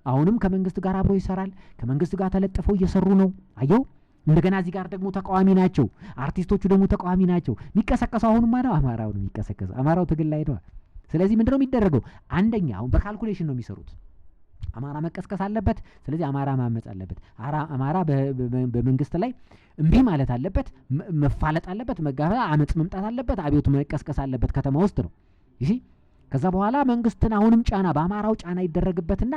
[SPEAKER 1] አሁንም ከመንግስት ጋር አብሮ ይሰራል። ከመንግስት ጋር ተለጥፈው እየሰሩ ነው። አየው፣ እንደገና እዚህ ጋር ደግሞ ተቃዋሚ ናቸው። አርቲስቶቹ ደግሞ ተቃዋሚ ናቸው። የሚቀሰቀሰው አሁንማ ነው አማራው ነው የሚቀሰቀሰው። አማራው ትግል ላይ ነው። ስለዚህ ምንድነው የሚደረገው? አንደኛ አሁን በ calculation ነው የሚሰሩት። አማራ መቀስቀስ አለበት። ስለዚህ አማራ ማመፅ አለበት። አማራ በመንግስት ላይ እምቢ ማለት አለበት፣ መፋለጥ አለበት፣ መጋፈጥ፣ አመፅ መምጣት አለበት፣ አብዮት መቀስቀስ አለበት ከተማ ውስጥ ነው። ይህ ከዛ በኋላ መንግስትን አሁንም ጫና በአማራው ጫና ይደረግበትና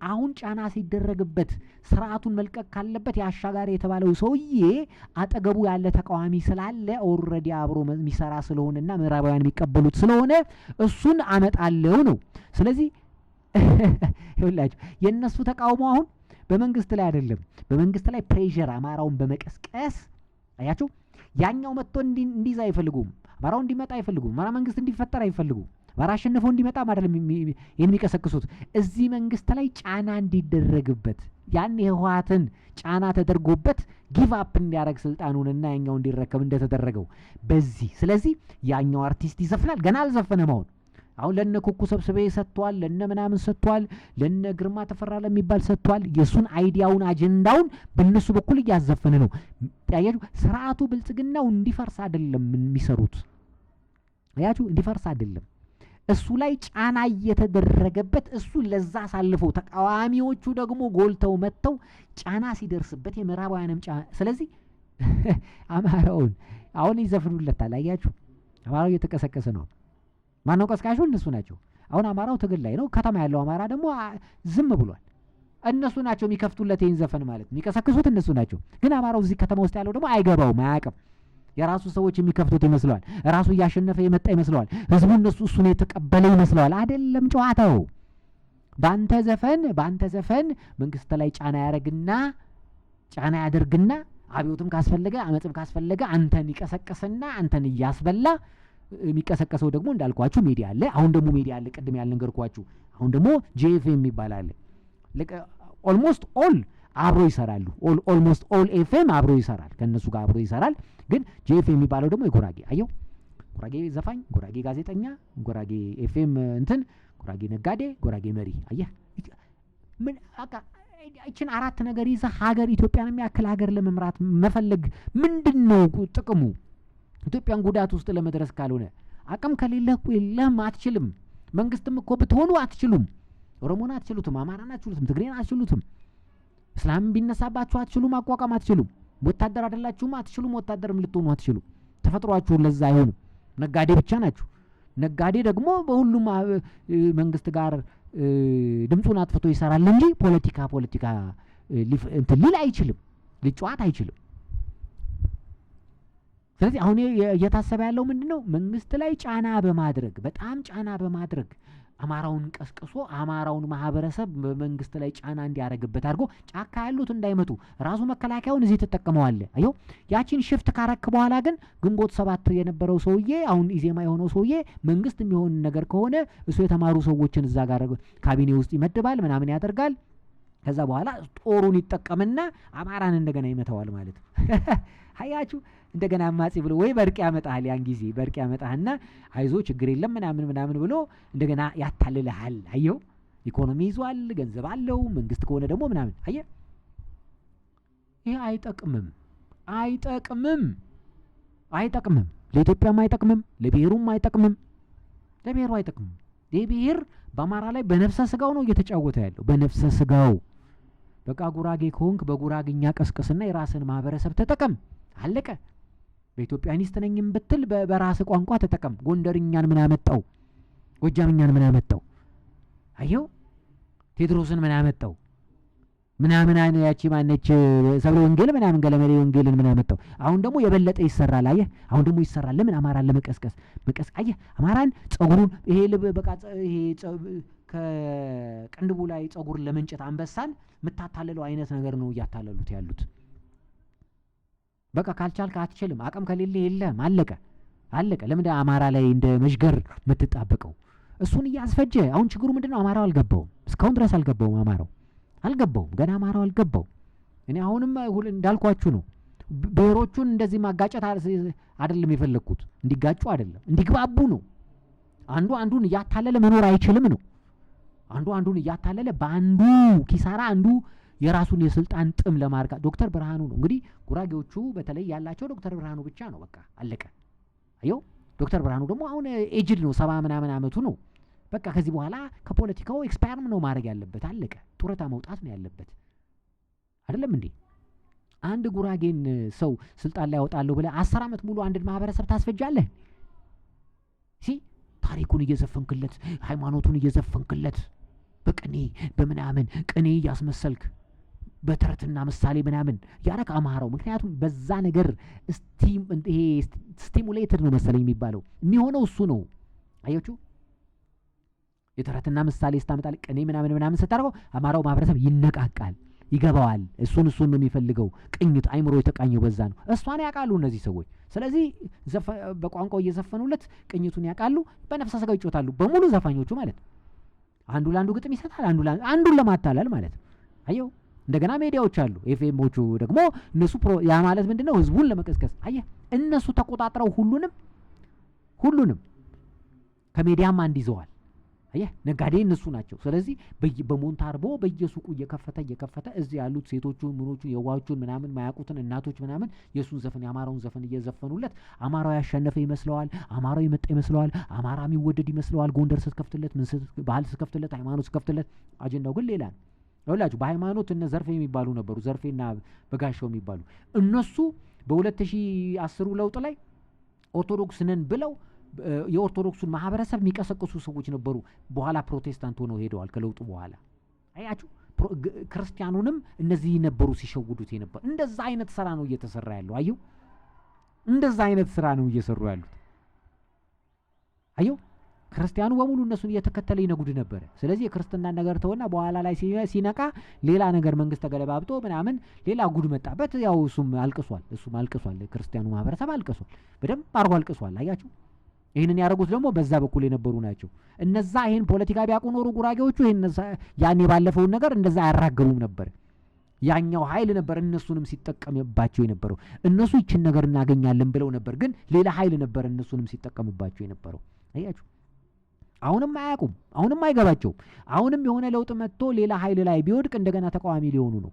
[SPEAKER 1] አሁን ጫና ሲደረግበት ስርዓቱን መልቀቅ ካለበት የአሻጋሪ የተባለው ሰውዬ አጠገቡ ያለ ተቃዋሚ ስላለ already አብሮ የሚሰራ ስለሆነና ምዕራባውያን የሚቀበሉት ስለሆነ እሱን አመጣለው ነው። ስለዚህ ይኸውላችሁ፣ የእነሱ ተቃውሞ አሁን በመንግስት ላይ አይደለም። በመንግስት ላይ pressure አማራውን በመቀስቀስ አያችሁ፣ ያኛው መጥቶ እንዲይዝ አይፈልጉም። አማራው እንዲመጣ አይፈልጉም። አማራ መንግስት እንዲፈጠር አይፈልጉም። አማራ አሸንፎ እንዲመጣም አይደለም ይህን የሚቀሰቅሱት። እዚህ መንግስት ላይ ጫና እንዲደረግበት፣ ያን የህወሓትን ጫና ተደርጎበት give up እንዲያደርግ ስልጣኑንና ያኛው እንዲረከብ እንደተደረገው በዚህ። ስለዚህ ያኛው አርቲስት ይዘፍናል። ገና አልዘፈነም። አሁን አሁን ለነ ኩኩ ሰብስቤ ሰጥቷል፣ ለነ ምናምን ሰጥቷል፣ ለነ ግርማ ተፈራ ለሚባል ሰጥቷል። የእሱን idea ውን አጀንዳውን በእነሱ በኩል እያዘፈነ ነው። ያያችሁ፣ ስርዓቱ ብልጽግናው እንዲፈርስ አይደለም የሚሰሩት። አያችሁ፣ እንዲፈርስ አይደለም፣ እሱ ላይ ጫና እየተደረገበት እሱ ለዛ አሳልፈው ተቃዋሚዎቹ ደግሞ ጎልተው መጥተው ጫና ሲደርስበት የምዕራባውያንም ጫና፣ ስለዚህ አማራውን አሁን ይዘፍኑለታል። አያችሁ፣ አማራው እየተቀሰቀሰ ነው። ማነው ቀስቃሹ? እነሱ ናቸው። አሁን አማራው ትግል ላይ ነው። ከተማ ያለው አማራ ደግሞ ዝም ብሏል። እነሱ ናቸው የሚከፍቱለት ይህን ዘፈን ማለት የሚቀሰቅሱት እነሱ ናቸው። ግን አማራው እዚህ ከተማ ውስጥ ያለው ደግሞ አይገባውም፣ አያውቅም። የራሱ ሰዎች የሚከፍቱት ይመስለዋል። ራሱ እያሸነፈ የመጣ ይመስለዋል። ህዝቡ እነሱ እሱን የተቀበለ ይመስለዋል። አይደለም ጨዋታው። በአንተ ዘፈን መንግስት ላይ ጫና ያደርግና አብዮትም ካስፈለገ፣ አመፅም ካስፈለገ አንተን ይቀሰቅስና አንተን እያስበላ፣ የሚቀሰቀሰው ደግሞ እንዳልኳችሁ ሚዲያ አለ። አሁን ደግሞ ሚዲያ አለ፣ ቅድም ያልነገርኳችሁ። አሁን ደግሞ ጄኤፍኤም የሚባል አለ። Almost all አብሮ ይሰራሉ። Almost all ኤፍኤም አብሮ ይሰራል፣ ከእነሱ ጋር አብሮ ይሰራል። ግን ጄኤፍኤም የሚባለው ደግሞ የጉራጌ፣ አየው፣ ጉራጌ ዘፋኝ፣ ጉራጌ ጋዜጠኛ፣ ጉራጌ ኤፍኤም እንትን፣ ጉራጌ ነጋዴ፣ ጉራጌ መሪ። አየህ፣ ምን በቃ ይችን አራት ነገር ይዘህ ሀገር፣ ኢትዮጵያን የሚያክል ሀገር ለመምራት መፈለግ ምንድን ነው ጥቅሙ? ኢትዮጵያን ጉዳት ውስጥ ለመድረስ ካልሆነ። አቅም ከሌለህ እኮ የለህም፣ አትችልም። መንግስትም እኮ ብትሆኑ አትችሉም። ኦሮሞን አትችሉትም፣ አማራን አትችሉትም፣ ትግሬን አትችሉትም። እስላም ቢነሳባችሁ አትችሉም፣ ማቋቋም አትችሉም። ወታደር አይደላችሁም፣ አትችሉም። ወታደርም ልትሆኑ አትችሉም። ተፈጥሯችሁ ለዛ አይሆንም። ነጋዴ ብቻ ናችሁ። ነጋዴ ደግሞ በሁሉም መንግስት ጋር ድምፁን አጥፍቶ ይሰራል እንጂ ፖለቲካ እንትን ሊል አይችልም፣ ሊጫወት አይችልም። ስለዚህ አሁን እየታሰበ ያለው ምንድን ነው? መንግስት ላይ ጫና በማድረግ፣ በጣም ጫና በማድረግ፣ አማራውን ቀስቅሶ፣ አማራውን ማህበረሰብ በመንግስት ላይ ጫና እንዲያደርግበት አድርጎ፣ ጫካ ያሉት እንዳይመጡ ራሱ መከላከያውን እዚህ ትጠቀመዋለህ። አየው፣ ያቺን shift ካረክ በኋላ ግን ግንቦት ሰባት የነበረው ሰውዬ፣ አሁን ኢዜማ የሆነው ሰውዬ መንግስት የሚሆን ነገር ከሆነ እሱ የተማሩ ሰዎችን እዛ ጋር ካቢኔ ውስጥ ይመድባል፣ ምናምን ያደርጋል። ከዛ በኋላ ጦሩን ይጠቀምና አማራን እንደገና ይመታዋል ማለት ነው። አያችሁ፣ እንደገና አማጺ ብሎ ወይ በእርቅ ያመጣሃል። ያን ጊዜ በእርቅ ያመጣህና አይዞ ችግር የለም ምናምን ምናምን ብሎ እንደገና ያታልልሃል። አየው፣ ኢኮኖሚ ይዟል፣ ገንዘብ አለው፣ መንግስት ከሆነ ደግሞ ምናምን። አየህ፣ ይሄ አይጠቅምም፣ አይጠቅምም፣ አይጠቅምም። ለኢትዮጵያም አይጠቅምም፣ ለብሔሩም አይጠቅምም፣ ለብሔሩ አይጠቅምም። ይህ ብሔር በአማራ ላይ በነፍሰ ስጋው ነው እየተጫወተ ያለው፣ በነፍሰ ስጋው። በቃ ጉራጌ ከሆንክ በጉራግኛ ቀስቅስና የራስን ማህበረሰብ ተጠቀም። አለቀ። በኢትዮጵያኒስት ነኝም ብትል በራስ ቋንቋ ተጠቀም። ጎንደርኛን ምን አመጣው? ጎጃምኛን ምን አመጣው? አየው፣ ቴዎድሮስን ምን አመጣው? ምናምን ያቺ ማነች ሰብለ ወንጌል ምናምን ገለመሌ ወንጌልን ምን አመጣው? አሁን ደግሞ የበለጠ ይሰራል። አየህ፣ አሁን ደግሞ ይሰራል። ለምን? አማራን ለመቀስቀስ መቀስ አየህ፣ አማራን ጸጉሩን ይሄ ልብ በቃ ይሄ ከቅንድቡ ላይ ጸጉር ለመንጨት አንበሳን የምታታልለው አይነት ነገር ነው እያታለሉት ያሉት። በቃ ካልቻልክ አትችልም። አቅም ከሌለ የለም። አለቀ፣ አለቀ። ለምን አማራ ላይ እንደ መዥገር የምትጣበቀው? እሱን እያስፈጀ አሁን ችግሩ ምንድን ነው? አማራው አልገባውም። እስካሁን ድረስ አልገባውም። አማራው አልገባውም። ገና አማራው አልገባው። እኔ አሁንም እንዳልኳችሁ ነው። ብሔሮቹን እንደዚህ ማጋጨት አይደለም የፈለግኩት፣ እንዲጋጩ አይደለም፣ እንዲግባቡ ነው። አንዱ አንዱን እያታለለ መኖር አይችልም ነው። አንዱ አንዱን እያታለለ በአንዱ ኪሳራ አንዱ የራሱን የስልጣን ጥም ለማርካት፣ ዶክተር ብርሃኑ ነው እንግዲህ፣ ጉራጌዎቹ በተለይ ያላቸው ዶክተር ብርሃኑ ብቻ ነው። በቃ አለቀ። አየው፣ ዶክተር ብርሃኑ ደግሞ አሁን aged ነው፣ 70 ምናምን አመቱ ነው። በቃ ከዚህ በኋላ ከፖለቲካው expire ነው ማድረግ ያለበት። አለቀ። ጡረታ መውጣት ነው ያለበት። አይደለም እንዴ? አንድ ጉራጌን ሰው ስልጣን ላይ ያወጣለሁ ብለህ 10 ዓመት ሙሉ አንድን ማህበረሰብ ታስፈጃለህ? See፣ ታሪኩን እየዘፈንክለት፣ ሃይማኖቱን እየዘፈንክለት፣ በቅኔ በምናምን ቅኔ እያስመሰልክ፣ በተረትና ምሳሌ ምናምን ያረክ አማራው፣ ምክንያቱም በዛ ነገር ይሄ stimulated ነው መሰለኝ የሚባለው፣ የሚሆነው እሱ ነው። አያችሁ፣ የተረትና ምሳሌ ስታመጣል፣ ቅኔ ምናምን ምናምን ስታደርገው አማራው ማህበረሰብ ይነቃቃል፣ ይገባዋል። እሱን ነው የሚፈልገው። ቅኝት አይምሮ የተቃኘው በዛ ነው። እሷን ያውቃሉ እነዚህ ሰዎች። ስለዚህ በቋንቋው እየዘፈኑለት ቅኝቱን ያውቃሉ። በነፍሰ ስጋው ይጮታሉ በሙሉ ዘፋኞቹ ማለት ነው። አንዱ ለአንዱ ግጥም ይሰጣል፣ አንዱ አንዱን ለማታለል ማለት ነው። አየው፣ እንደገና ሜዲያዎች አሉ። ኤፍኤሞቹ ደግሞ እነሱ ያ ማለት ምንድን ነው? ህዝቡን ለመቀስቀስ። አየህ፣ እነሱ ተቆጣጥረው ሁሉንም ከሜዲያም አንድ ይዘዋል። አየህ፣ ነጋዴ እነሱ ናቸው። ስለዚህ በሞንታርቦ በየሱቁ እየከፈተ እየከፈተ እዚህ ያሉት ሴቶቹን፣ ምኖቹን፣ የዋዎቹን ምናምን፣ ማያውቁትን እናቶች ምናምን የእሱን ዘፈን፣ የአማራውን ዘፈን እየዘፈኑለት አማራው ያሸነፈ ይመስለዋል። አማራው የመጣ ይመስለዋል። አማራ የሚወደድ ይመስለዋል። ጎንደር ስትከፍትለት፣ ምን ባህል ስትከፍትለት፣ ሃይማኖት ስትከፍትለት፣ አጀንዳው ግን ሌላ ነው። ይኸውላችሁ፣ በሃይማኖት እነ ዘርፌ የሚባሉ ነበሩ። ዘርፌና በጋሻው የሚባሉ እነሱ በ2010 ለውጥ ላይ ኦርቶዶክስ ነን ብለው የኦርቶዶክሱን ማህበረሰብ የሚቀሰቅሱ ሰዎች ነበሩ። በኋላ ፕሮቴስታንት ሆነው ሄደዋል ከለውጡ በኋላ። አያችሁ፣ ክርስቲያኑንም እነዚህ ነበሩ ሲሸውዱት የነበር። እንደዛ አይነት ስራ ነው እየተሰራ ያለው። አየው። እንደዛ አይነት ስራ ነው እየሰሩ ያሉት። አየው፣ ክርስቲያኑ በሙሉ እነሱን እየተከተለ ይነጉድ ነበረ። ስለዚህ የክርስትናን ነገር ተወና በኋላ ላይ ሲነቃ ሌላ ነገር መንግስት ተገለባብጦ ምናምን ሌላ ጉድ መጣበት። ያው እሱም አልቅሷል፣ እሱም አልቅሷል። ክርስቲያኑ ማህበረሰብ አልቅሷል፣ በደንብ አድርጎ አልቅሷል። አያችሁ፣ ይህንን ያደረጉት ደግሞ በዛ በኩል የነበሩ ናቸው። እነዛ ይህን ፖለቲካ ቢያውቁ ኖሮ ጉራጌዎቹ ይህን ያን የባለፈውን ነገር እንደዛ አያራግቡም ነበር። ያኛው ኃይል ነበር እነሱንም ሲጠቀምባቸው የነበረው። እነሱ ይችን ነገር እናገኛለን ብለው ነበር፣ ግን ሌላ ኃይል ነበር እነሱንም ሲጠቀምባቸው የነበረው። አያችሁ፣ አሁንም አያውቁም፣ አሁንም አይገባቸውም። አሁንም የሆነ ለውጥ መጥቶ ሌላ ኃይል ላይ ቢወድቅ እንደገና ተቃዋሚ ሊሆኑ ነው።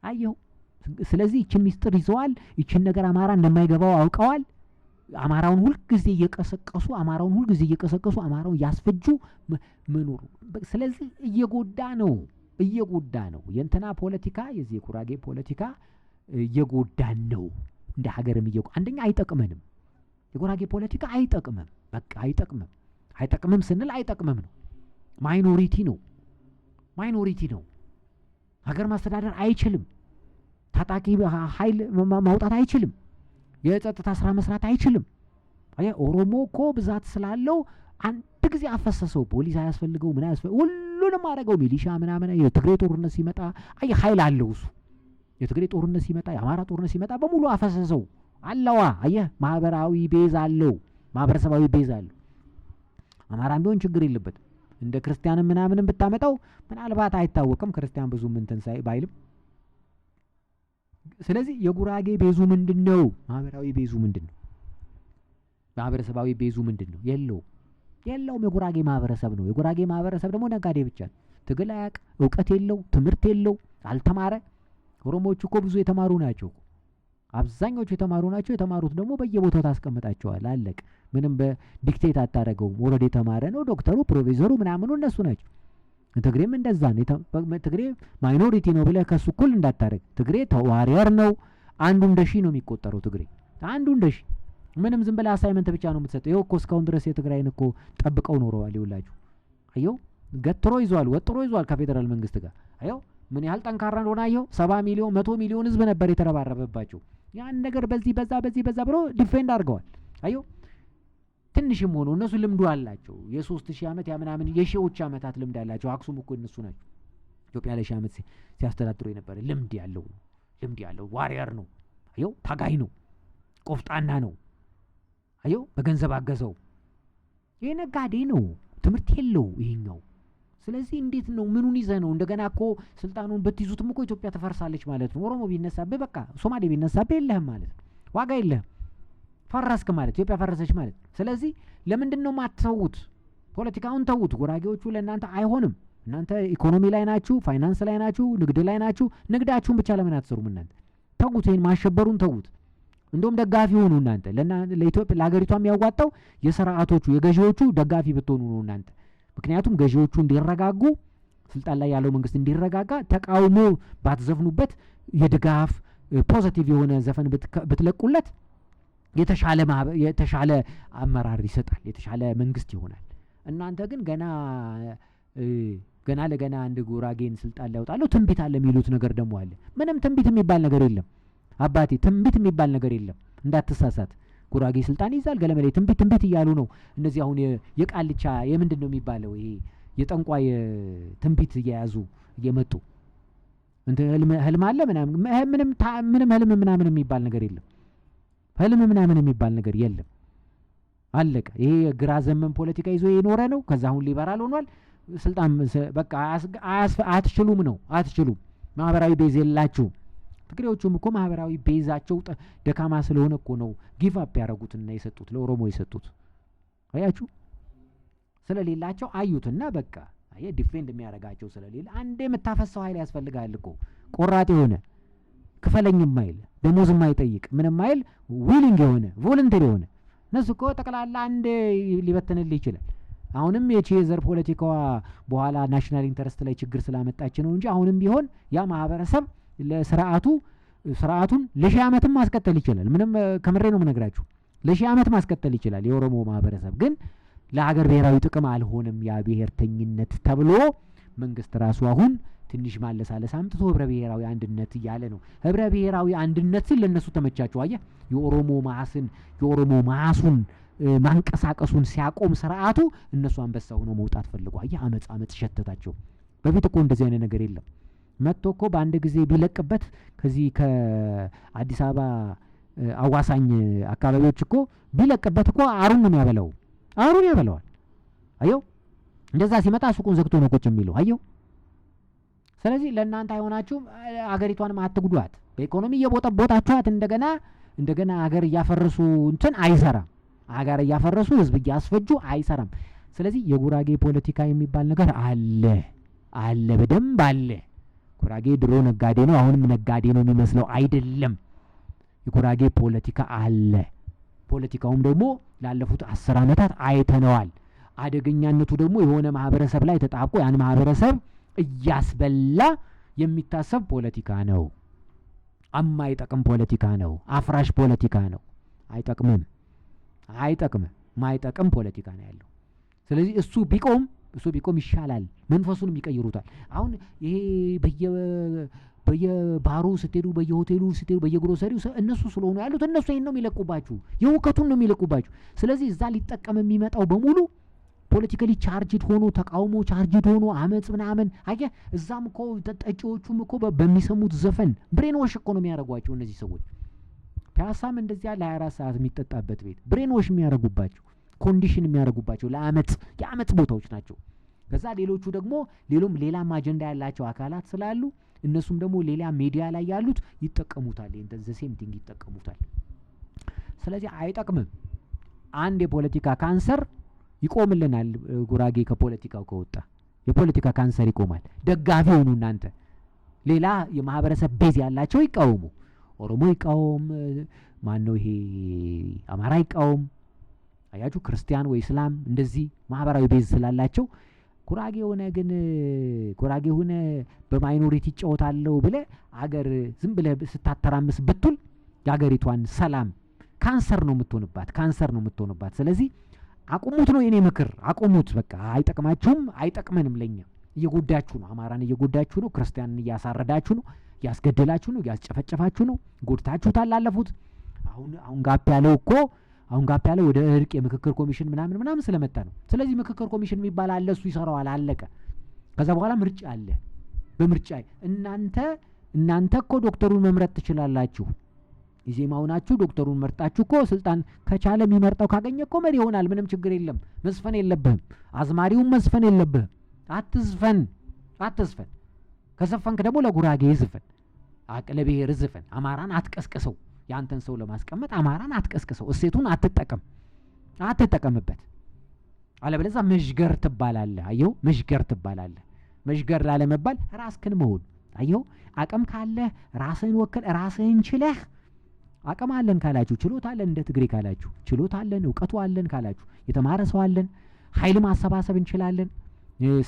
[SPEAKER 1] አየሁ። ስለዚህ ይችን ሚስጥር ይዘዋል። ይችን ነገር አማራ እንደማይገባው አውቀዋል። አማራውን ሁልጊዜ እየቀሰቀሱ፣ አማራውን ሁልጊዜ እየቀሰቀሱ፣ አማራውን ያስፈጁ መኖሩ። ስለዚህ እየጎዳ ነው፣ እየጎዳ ነው። የእንትና ፖለቲካ፣ የዚህ የጉራጌ ፖለቲካ እየጎዳን ነው። እንደ ሀገርም አንደኛ አይጠቅመንም። የጉራጌ ፖለቲካ አይጠቅምም። በቃ አይጠቅምም። አይጠቅምም ስንል አይጠቅምም ነው። Minority ነው፣ minority ነው። ሀገር ማስተዳደር አይችልም። ታጣቂ ኃይል ማውጣት አይችልም። የጸጥታ ስራ መስራት አይችልም። አየህ፣ ኦሮሞ እኮ ብዛት ስላለው አንድ ጊዜ አፈሰሰው። ፖሊስ አያስፈልገው፣ ምን አያስፈልገው፣ ሁሉንም አደረገው። ሚሊሻ ምናምን። የትግሬ ጦርነት ሲመጣ አየህ፣ ኃይል አለው እሱ። የትግሬ ጦርነት ሲመጣ፣ የአማራ ጦርነት ሲመጣ በሙሉ አፈሰሰው። አለዋ። አየህ፣ ማህበራዊ base አለው፣ ማህበረሰባዊ base አለው። አማራም ቢሆን ችግር የለበትም። እንደ ክርስቲያንም ምናምንም ብታመጣው ምናልባት አይታወቅም። ክርስቲያን ብዙም እንትን ሳይ ባይልም። ስለዚህ የጉራጌ base ኡ ምንድን ነው? ማህበራዊ base ኡ ምንድን ነው? ማህበረሰባዊ base ኡ ምንድን ነው? የለውም፣ የለውም። የጉራጌ ማህበረሰብ ነው። የጉራጌ ማህበረሰብ ደግሞ ነጋዴ ብቻ ነው። ትግል አያውቅ፣ እውቀት የለው፣ ትምህርት የለው፣ አልተማረ። ኦሮሞዎቹ እኮ ብዙ የተማሩ ናቸው። አብዛኞቹ የተማሩ ናቸው። የተማሩት ደግሞ በየቦታው ታስቀምጣቸዋል። አለቅ። ምንም በ dictate አታደርገውም። Already የተማረ ነው። ዶክተሩ፣ ፕሮፌሰሩ ምናምኑ እነሱ ናቸው። ትግሬም እንደዛ ነው። ትግሬ minority ነው ብለህ ከሱ እኩል እንዳታደርግ። ትግሬ warrior ነው። አንዱ እንደ ሺህ ነው የሚቆጠረው። ትግሬ አንዱ እንደ ሺህ፣ ምንም ዝም ብለህ assignment ብቻ ነው የምትሰጠው። ይኸው እኮ እስካሁን ድረስ የትግራይን እኮ ጠብቀው ኖረዋል። ይውላችሁ፣ አየው፣ ገትሮ ይዟል፣ ወጥሮ ይዟል ከፌዴራል መንግስት ጋር። አየው ምን ያህል ጠንካራ እንደሆነ አየው። 70 ሚሊዮን፣ 100 ሚሊዮን ህዝብ ነበር የተረባረበባቸው። ያን ነገር በዚህ በዛ በዚህ በዛ ብሎ defend አድርገዋል። አየው፣ ትንሽም ሆኖ እነሱ ልምዱ አላቸው። የ3000 ዓመት ያምናምን የሺዎች ዓመታት ልምድ አላቸው። አክሱም እኮ እነሱ ናቸው። ኢትዮጵያ ለሺህ ዓመት ሲያስተዳድሩ የነበረ ልምድ ያለው ነው። ልምድ ያለው warrior ነው። አየው፣ ታጋይ ነው፣ ቆፍጣና ነው። አየው፣ በገንዘብ አገዘው። ይህ ነጋዴ ነው፣ ትምህርት የለው ይሄኛው። ስለዚህ እንዴት ነው፣ ምኑን ይዘህ ነው? እንደገና እኮ ስልጣኑን ብትይዙትም እኮ ኢትዮጵያ ትፈርሳለች ማለት ነው። ኦሮሞ ቢነሳብህ፣ በቃ ሶማሌ ቢነሳብህ የለህም ማለት ነው። ዋጋ የለህም። ፈረስክ ማለት፣ ኢትዮጵያ ፈረሰች ማለት ነው። ስለዚህ ለምንድን ነው ማትተዉት? ፖለቲካውን ተዉት። ጉራጌዎቹ ለእናንተ አይሆንም። እናንተ ኢኮኖሚ ላይ ናችሁ፣ ፋይናንስ ላይ ናችሁ፣ ንግድ ላይ ናችሁ። ንግዳችሁን ብቻ ለምን አትሰሩም? እናንተ ተዉት፣ ይህን ማሸበሩን ተዉት። እንደውም ደጋፊ ሆኑ እናንተ። ለኢትዮጵያ ለሀገሪቷ የሚያዋጣው የስርዓቶቹ የገዢዎቹ ደጋፊ ብትሆኑ ነው እናንተ። ምክንያቱም ገዢዎቹ እንዲረጋጉ፣ ስልጣን ላይ ያለው መንግስት እንዲረጋጋ ተቃውሞ ባትዘፍኑበት፣ የድጋፍ positive የሆነ ዘፈን ብትለቁለት የተሻለ አመራር ይሰጣል፣ የተሻለ መንግስት ይሆናል። እናንተ ግን ገና ገና ለገና አንድ ጉራጌን ስልጣን ላይ ያወጣለሁ፣ ትንቢት አለ የሚሉት ነገር ደግሞ አለ። ምንም ትንቢት የሚባል ነገር የለም አባቴ፣ ትንቢት የሚባል ነገር የለም። እንዳትሳሳት። ጉራጌ ስልጣን ይይዛል ገለመሌ ትንቢት ትንቢት እያሉ ነው እነዚህ አሁን የቃልቻ የምንድን ነው የሚባለው፣ ይሄ የጠንቋይ ትንቢት እየያዙ እየመጡ እንትን ህልም አለ ምናምን። ምንም ምንም ህልም ምናምን የሚባል ነገር የለም። ህልም ምናምን የሚባል ነገር የለም። አለቀ። ይሄ የግራ ዘመን ፖለቲካ ይዞ የኖረ ነው። ከዛ አሁን ሊበራል ሆኗል። ስልጣን በቃ አትችሉም ነው፣ አትችሉም። ማህበራዊ base የላችሁም። ትግሬዎቹም እኮ ማህበራዊ base ኣቸው ደካማ ስለሆነ እኮ ነው give up ያደረጉትና የሰጡት፣ ለኦሮሞ የሰጡት። አያችሁ፣ ስለሌላቸው አዩትና በቃ አየህ፣ defend የሚያደርጋቸው ስለሌለ አንዴ የምታፈሰው ኃይል ያስፈልጋል እኮ፣ ቆራጥ የሆነ፣ ክፈለኝ የማይል፣ ደሞዝ የማይጠይቅ፣ ምንም የማይል፣ willing የሆነ፣ volunteer የሆነ። እነሱ እኮ ጠቅላላ አንዴ ሊበትንልህ ይችላል። አሁንም የቺ የዘር ፖለቲካዋ በኋላ national interest ላይ ችግር ስላመጣች ነው እንጂ አሁንም ቢሆን ያ ማህበረሰብ ለስርዓቱ ስርዓቱን ለሺህ ዓመትም ማስቀጠል ይችላል። ምንም ከምሬ ነው የምነግራችሁ። ለሺህ ዓመት ማስቀጠል ይችላል። የኦሮሞ ማህበረሰብ ግን ለሀገር ብሔራዊ ጥቅም አልሆንም ያ ብሔርተኝነት ተብሎ መንግስት ራሱ አሁን ትንሽ ማለሳለስ አምጥቶ ህብረ ብሔራዊ አንድነት እያለ ነው። ህብረ ብሔራዊ አንድነት ሲል ለእነሱ ተመቻቸው። አየህ፣ የኦሮሞ mass ን የኦሮሞ mass ኡን ማንቀሳቀሱን ሲያቆም ስርዓቱ እነሱ አንበሳ ሆኖ መውጣት ፈልጉ። አየህ፣ አመፅ አመፅ ሸተታቸው። በፊት እኮ እንደዚህ አይነት ነገር የለም። መጥቶ እኮ በአንድ ጊዜ ቢለቅበት ከዚህ ከአዲስ አበባ አዋሳኝ አካባቢዎች እኮ ቢለቅበት እኮ አሩን ነው የሚያበላው፣ አሩን ያበላዋል። አየው፣ እንደዛ ሲመጣ ሱቁን ዘግቶ ነው ቁጭ የሚለው። አየው። ስለዚህ ለእናንተ አይሆናችሁም፣ አገሪቷንም አትጉዷት። በኢኮኖሚ እየቦጠቦጣችኋት እንደገና እንደገና አገር እያፈረሱ እንትን አይሰራም። አገር እያፈረሱ ህዝብ እያስፈጁ አይሰራም። ስለዚህ የጉራጌ ፖለቲካ የሚባል ነገር አለ አለ፣ በደንብ አለ። ጉራጌ ድሮ ነጋዴ ነው፣ አሁንም ነጋዴ ነው የሚመስለው አይደለም። የጉራጌ ፖለቲካ አለ። ፖለቲካውም ደግሞ ላለፉት 10 ዓመታት አይተነዋል። አደገኛነቱ ደግሞ የሆነ ማህበረሰብ ላይ ተጣብቆ ያን ማህበረሰብ እያስበላ የሚታሰብ ፖለቲካ ነው። አማይጠቅም ፖለቲካ ነው። አፍራሽ ፖለቲካ ነው። አይጠቅምም፣ አይጠቅምም። ማይጠቅም ፖለቲካ ነው ያለው። ስለዚህ እሱ ቢቆም ይሻላል። መንፈሱንም ይቀይሩታል። አሁን ይሄ በየባሩ ስትሄዱ፣ በየሆቴሉ ስትሄዱ፣ በየግሮሰሪው እነሱ ስለሆኑ ያሉት እነሱ ይሄን ነው የሚለቁባችሁ፣ የሁከቱን ነው የሚለቁባችሁ። ስለዚህ እዛ ሊጠቀም የሚመጣው በሙሉ politically charged ሆኖ፣ ተቃውሞ charged ሆኖ፣ አመፅ ምናምን አየህ። እዛም እኮ ጠጪዎቹም እኮ በሚሰሙት ዘፈን brainwash እኮ ነው የሚያደርጓቸው እነዚህ ሰዎች። ፒያሳም እንደዚያ ለ24 ሰዓት የሚጠጣበት ቤት brainwash የሚያደርጉባቸው፣ condition የሚያደርጉባቸው ለአመፅ የአመፅ ቦታዎች ናቸው። ከዛ ሌሎቹ ደግሞ ሌሎም ሌላም አጀንዳ ያላቸው አካላት ስላሉ እነሱም ደግሞ ሌላ ሚዲያ ላይ ያሉት ይጠቀሙታል። The same thing ይጠቀሙታል። ስለዚህ አይጠቅምም። አንድ የፖለቲካ ካንሰር ይቆምልናል። ጉራጌ ከፖለቲካው ከወጣ የፖለቲካ ካንሰር ይቆማል። ደጋፊ ሆኑ እናንተ። ሌላ የማህበረሰብ base ያላቸው ይቃወሙ። ኦሮሞ ይቃወም፣ ማን ነው ይሄ አማራ ይቃወም። አያችሁ፣ ክርስቲያን ወይ እስላም እንደዚህ ማህበራዊ base ስላላቸው ጉራጌ ሆነ ግን ጉራጌ ሆነ በ minority ይጫወታለሁ ብለህ አገር ዝም ብለህ ስታተራምስ ብትል የሀገሪቷን ሰላም ካንሰር ነው የምትሆንባት፣ ካንሰር ነው የምትሆንባት። ስለዚህ አቁሙት ነው የኔ ምክር። አቁሙት በቃ አይጠቅማችሁም፣ አይጠቅመንም። ለኛ እየጎዳችሁ ነው፣ አማራን እየጎዳችሁ ነው፣ ክርስቲያንን እያሳረዳችሁ ነው፣ እያስገደላችሁ ነው፣ እያስጨፈጨፋችሁ ነው። ጎድታችሁታል ላለፉት። አሁን gap ያለው እኮ አሁን gap ያለው ወደ እርቅ የምክክር ኮሚሽን ምናምን ምናምን ስለመጣ ነው። ስለዚህ ምክክር ኮሚሽን የሚባል አለ፣ እሱ ይሰራዋል፣ አለቀ። ከዛ በኋላ ምርጫ አለ። በምርጫ እናንተ እኮ ዶክተሩን መምረጥ ትችላላችሁ። ኢዜማው ናችሁ። ዶክተሩን መርጣችሁ እኮ ስልጣን ከቻለ የሚመርጠው ካገኘ እኮ መሪ ይሆናል። ምንም ችግር የለም። መዝፈን የለብህም። አዝማሪውን መዝፈን የለብህም። አትዝፈን፣ አትዝፈን። ከዘፈንክ ደግሞ ለጉራጌ ዝፈን፣ ለብሔር ዝፈን። አማራን አትቀስቅሰው። የአንተን ሰው ለማስቀመጥ አማራን አትቀስቅሰው። እሴቱን አትጠቀም፣ አትጠቀምበት። አለበለዚያ መዥገር ትባላለህ። አየው፣ መዥገር ትባላለህ። መዥገር ላለመባል ራስክን መሆን። አየው፣ አቅም ካለህ ራስህን ወክል፣ ራስህን ችለህ። አቅም አለን ካላችሁ፣ ችሎታ አለን እንደ ትግሬ ካላችሁ፣ ችሎታ አለን፣ እውቀቱ አለን ካላችሁ፣ የተማረ ሰው አለን፣ ኃይል ማሰባሰብ እንችላለን፣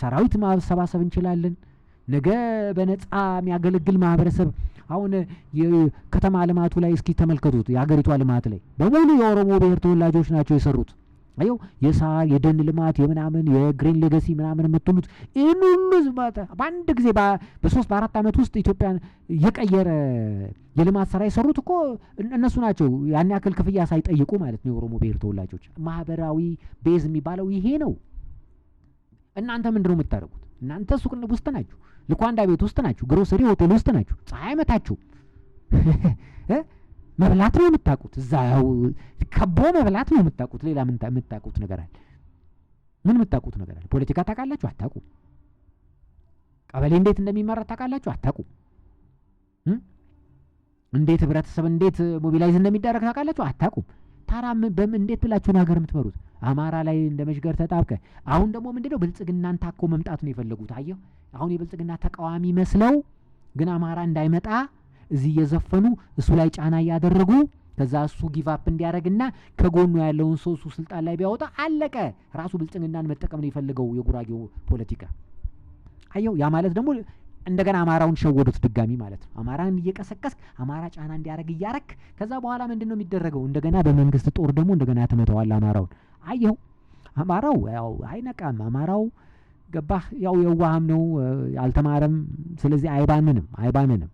[SPEAKER 1] ሰራዊት ማሰባሰብ እንችላለን። ነገ በነፃ የሚያገለግል ማህበረሰብ አሁን የከተማ ልማቱ ላይ እስኪ ተመልከቱት። የሀገሪቷ ልማት ላይ በሙሉ የኦሮሞ ብሔር ተወላጆች ናቸው የሰሩት። አየው፣ የሳር የደን ልማት የምናምን የ green legacy ምናምን የምትሉት ይህን ሁሉ በአንድ ጊዜ በ3 በ4 ዓመት ውስጥ ኢትዮጵያን የቀየረ የልማት ስራ የሰሩት እኮ እነሱ ናቸው። ያን ያክል ክፍያ ሳይጠይቁ ማለት ነው። የኦሮሞ ብሔር ተወላጆች ማህበራዊ base የሚባለው ይሄ ነው። እናንተ ምንድነው የምታደርጉት? እናንተ ሱቅ ውስጥ ናችሁ፣ ልኳንዳ ቤት ውስጥ ናችሁ፣ ግሮሰሪ ሆቴል ውስጥ ናችሁ። ፀሐይ መታችሁ መብላት ነው የምታውቁት። እዛ ከቦ መብላት ነው የምታውቁት። ሌላ ምን የምታውቁት ነገር አለ? ምን የምታውቁት ነገር አለ? ፖለቲካ ታውቃላችሁ? አታውቁም። ቀበሌ እንዴት እንደሚመራ ታውቃላችሁ? አታውቁም። እንዴት ህብረተሰብ እንዴት mobilize እንደሚደረግ ታውቃላችሁ? አታውቁም። ታዲያ በምን እንዴት ብላችሁ ነው ሀገር የምትመሩት? አማራ ላይ እንደ መዥገር ተጣብቀ። አሁን ደግሞ ምንድነው ብልጽግናን ታኮ መምጣት ነው የፈለጉት። አየሁ፣ አሁን የብልጽግና ተቃዋሚ መስለው ግን አማራ እንዳይመጣ እዚህ እየዘፈኑ እሱ ላይ ጫና እያደረጉ ከዛ እሱ give up እንዲያደርግና ከጎኑ ያለውን ሰው እሱ ስልጣን ላይ ቢያወጣ አለቀ። ራሱ ብልጽግናን መጠቀም ነው የፈለገው የጉራጌው ፖለቲካ። አየው፣ ያ ማለት ደግሞ እንደገና አማራውን ሸወዱት ድጋሚ ማለት ነው። አማራን እየቀሰቀስክ አማራ ጫና እንዲያደርግ እያረክ ከዛ በኋላ ምንድን ነው የሚደረገው? እንደገና በመንግስት ጦር ደግሞ እንደገና ትመታዋል አማራውን። አየው፣ አማራው ያው አይነቃም። አማራው ገባህ? ያው የዋህም ነው፣ አልተማረም። ስለዚህ አይባንንም አይባንንም።